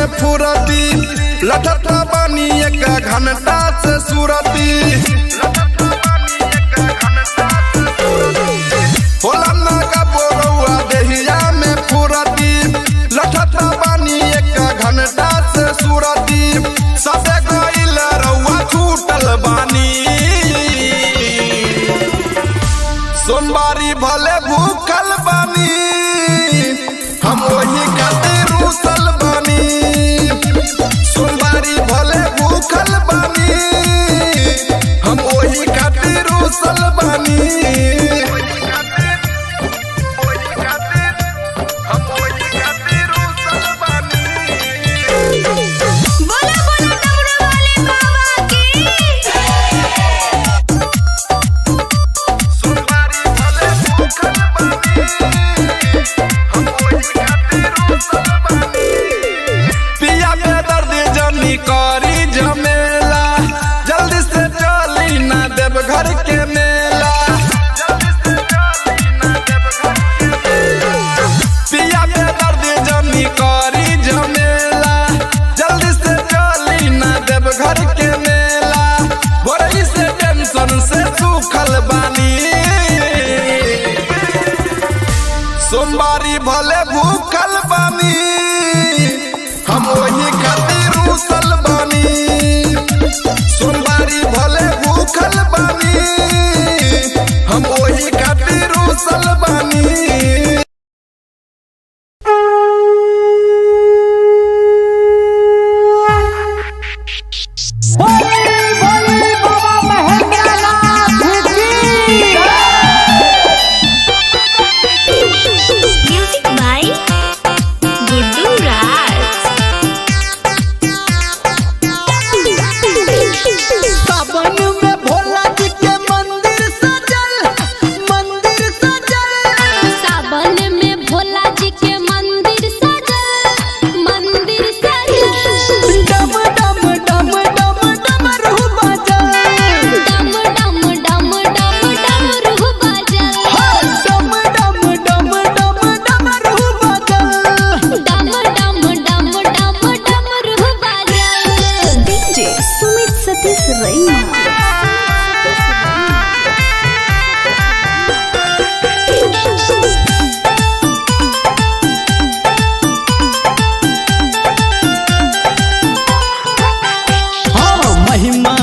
में फुरती, लठत बानी एक घंटा से सुरती। होला ना कबो रउआ देहिया में फुरती, लठत बानी एक घंटा से सुरती। सबे गइल रउआ छूटल बानी, सोमवारी भले भूखल बानी, हम वही खातिर रूसल बानी। सोमवारी भले भूखल बानी, हम वही खातिर रूसल बानी। बोला बोला डमरू वाले बाबा की। सोमवारी भले भूखल बानी, हम वही खातिर रूसल बानी। पिया के दर्द जनी करी झमेला, जल्दी से चली ना देवघर के मेला। पिया के दर्द जनी करी झमेला, जल्दी से चली ना देवघर के मेला। बोरई से टेंशन से सूखल बानी, सोमवारी भले भूखल बानी, हम वही खातिर रूसल बानी। सोमवारी भले भूखल बानी, हम वही खातिर रूसल बानी। बोली बोली बाबा महेंद्रनाथ की। म्यूजिक बाय गुड्डू राज। सावन में भोला जी के मंदिर सजल, मंदिर सजल। सावन में भोला जी के मंदिर सजल, मंदिर सजल। डम डम डम डम डमरू बजल। डम डम डम डम डमरू बजल। डम डम डम डम डमरू बजल। डम डम डम डम डमरू बजल। डीजे सुमित सतीश रैना। हाँ, महिमा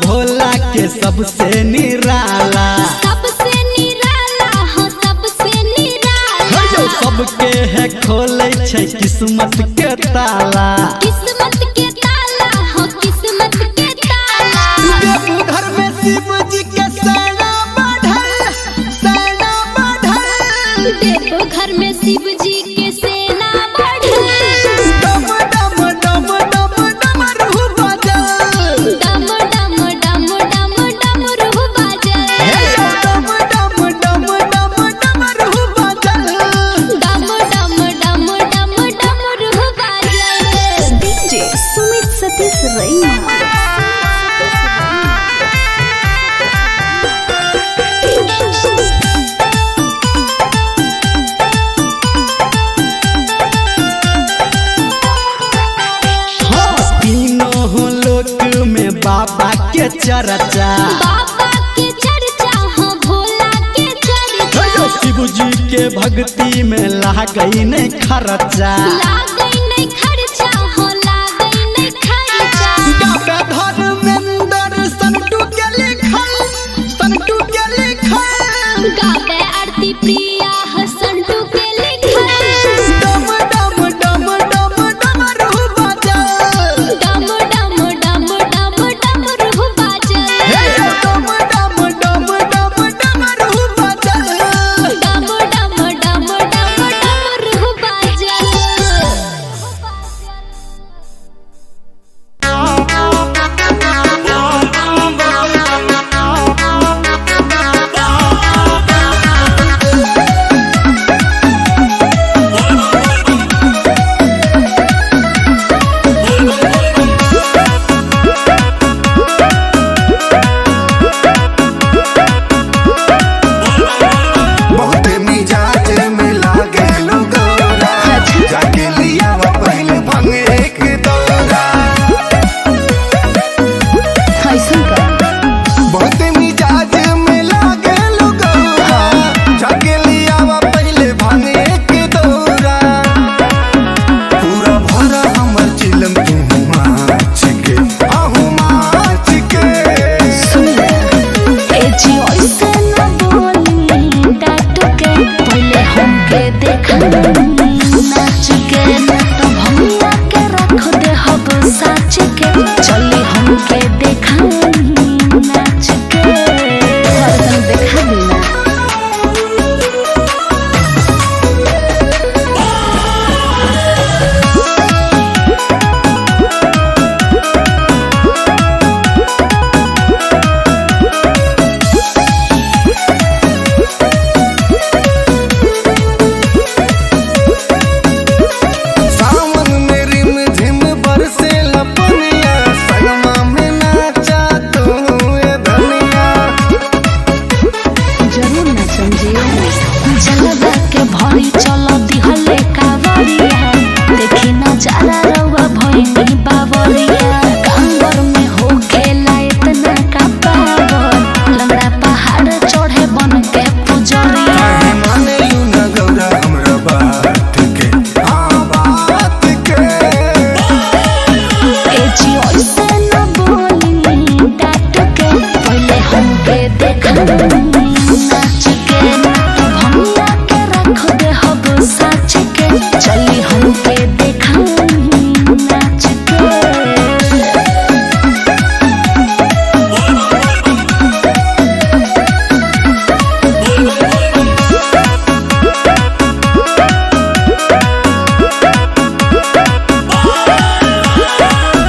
भोला के सबसे निराला। सबसे निराला हो, सबसे निराला। यो सबके है खोले छै किस्मत के ताला। किस्मत के ताला हो, किस्मत के ताला। देवघर में शिव जी के सेना बढ़ल, सेना बढ़ल। देवघर में शिव जी के सेना बढ़ल। डम डम डम डम डमरू बजल। डम डम डम डम डमरू बजल। हे यो डम डम डम डम डमरू बजल। डम डम डम डम डमरू बजल। डीजे सुमित सतीश रैना। हाँ, तीनों लोक में बाबा के चर्चा। बाबा के चर्चा हो, भोला के चर्चा। यो शिव जी के भक्ति में लागई नहीं खर्चा। लागै नहीं खर्चा हो, लागै नहीं खर्चा। गावे धर्मेंद्र संटू के लिखल, संटू के लिखल। गावे आरती प्रिया हसंटू के लिखल। डम डम डम डम डमरू बजल। डम डम डम डम डमरू बाजल। हे यो डम डम डम डम डमरू बजल। डम डम डम डम डमरू बाजल। हमके देखाई नाच के। हरदम देखा देना। सावन में रिम झिम बरसे लपनिया, संगमा में नाचा तू ए धनिया। जरूर नाचम जी। जलवा के भरी चल दिहले कावरिया, देखी नजारा रउआ भइनी बावरिया। कांवर में हो खेला इतना का पावर, लंगड़ा पहाड़ चढ़े बन के पुजरिया। काहे माने लू न गौरा हमरा बात के, हाँ बात के। ए जी ऐसे न बोली डांट के, पहले हमके देखाई नाच के। ना तो भंगिया के रख दे हब साच के, चली हमके देखाई नाच के।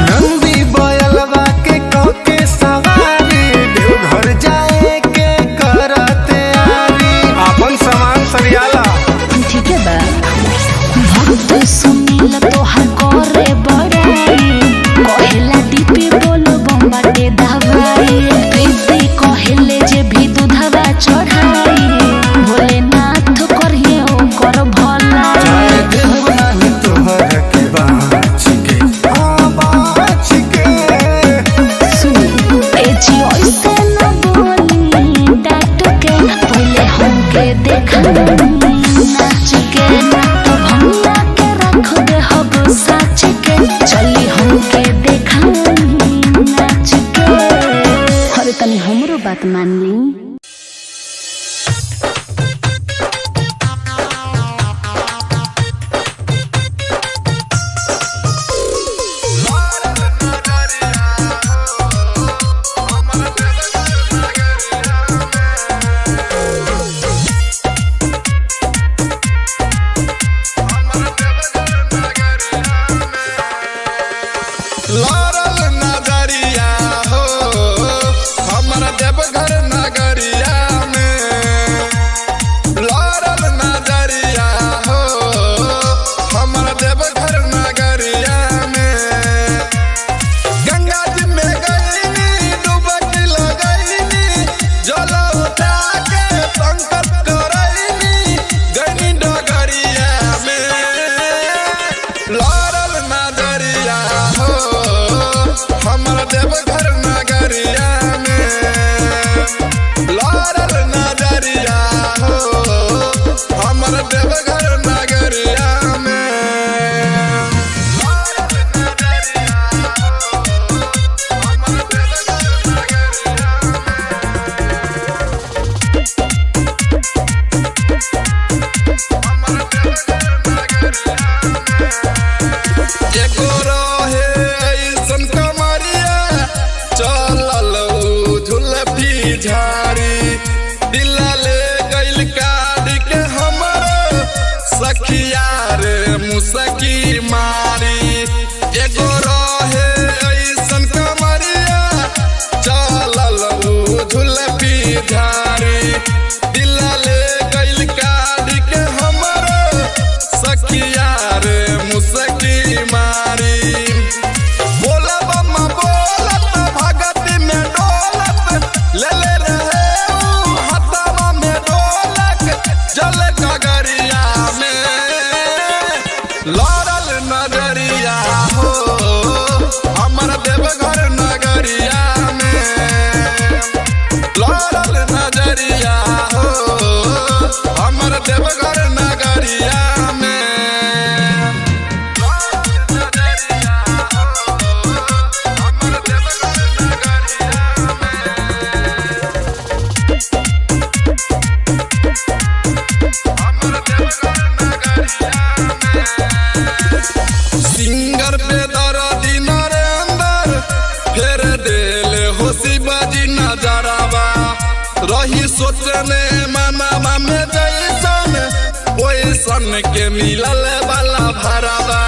नंदी बयलवा के कके सवारी, देवघर जाए के करते आरी। अपन सामान सरियाला। ठीक है बा। भक्त सुनील तोहर करे बड़ाई, कहेला डीपी बोल बम्बाटे दवाई। प्रीति कहेले जे भी दूधवा चढ़ाई, भोलेनाथ करिए ओकर भलाई। जाए देहब नाही तोहर के बाँच के, हाँ बाँच के। सुनी ए जी ऐसे न बोली डांट के, पहले हमके देखाई नाच के। ना तो भंगिया के रख दे हब साच के, चली हमके देखाई नाच के। अरे तनी हमरो बात मान ली। लड़ल नजरिया हो हमर देवघर नगरिया में। लड़ल नजरिया हो हमर देवघर नगरिया में। गंगा जी में गईनी डुबकी लगईनी, जल उठा के संकल्प करईनी, गईनी डगरिया में। लड़ल नजरिया हो सोचने मनवा में जैसन ओइसन के मिलल वाला भरावा।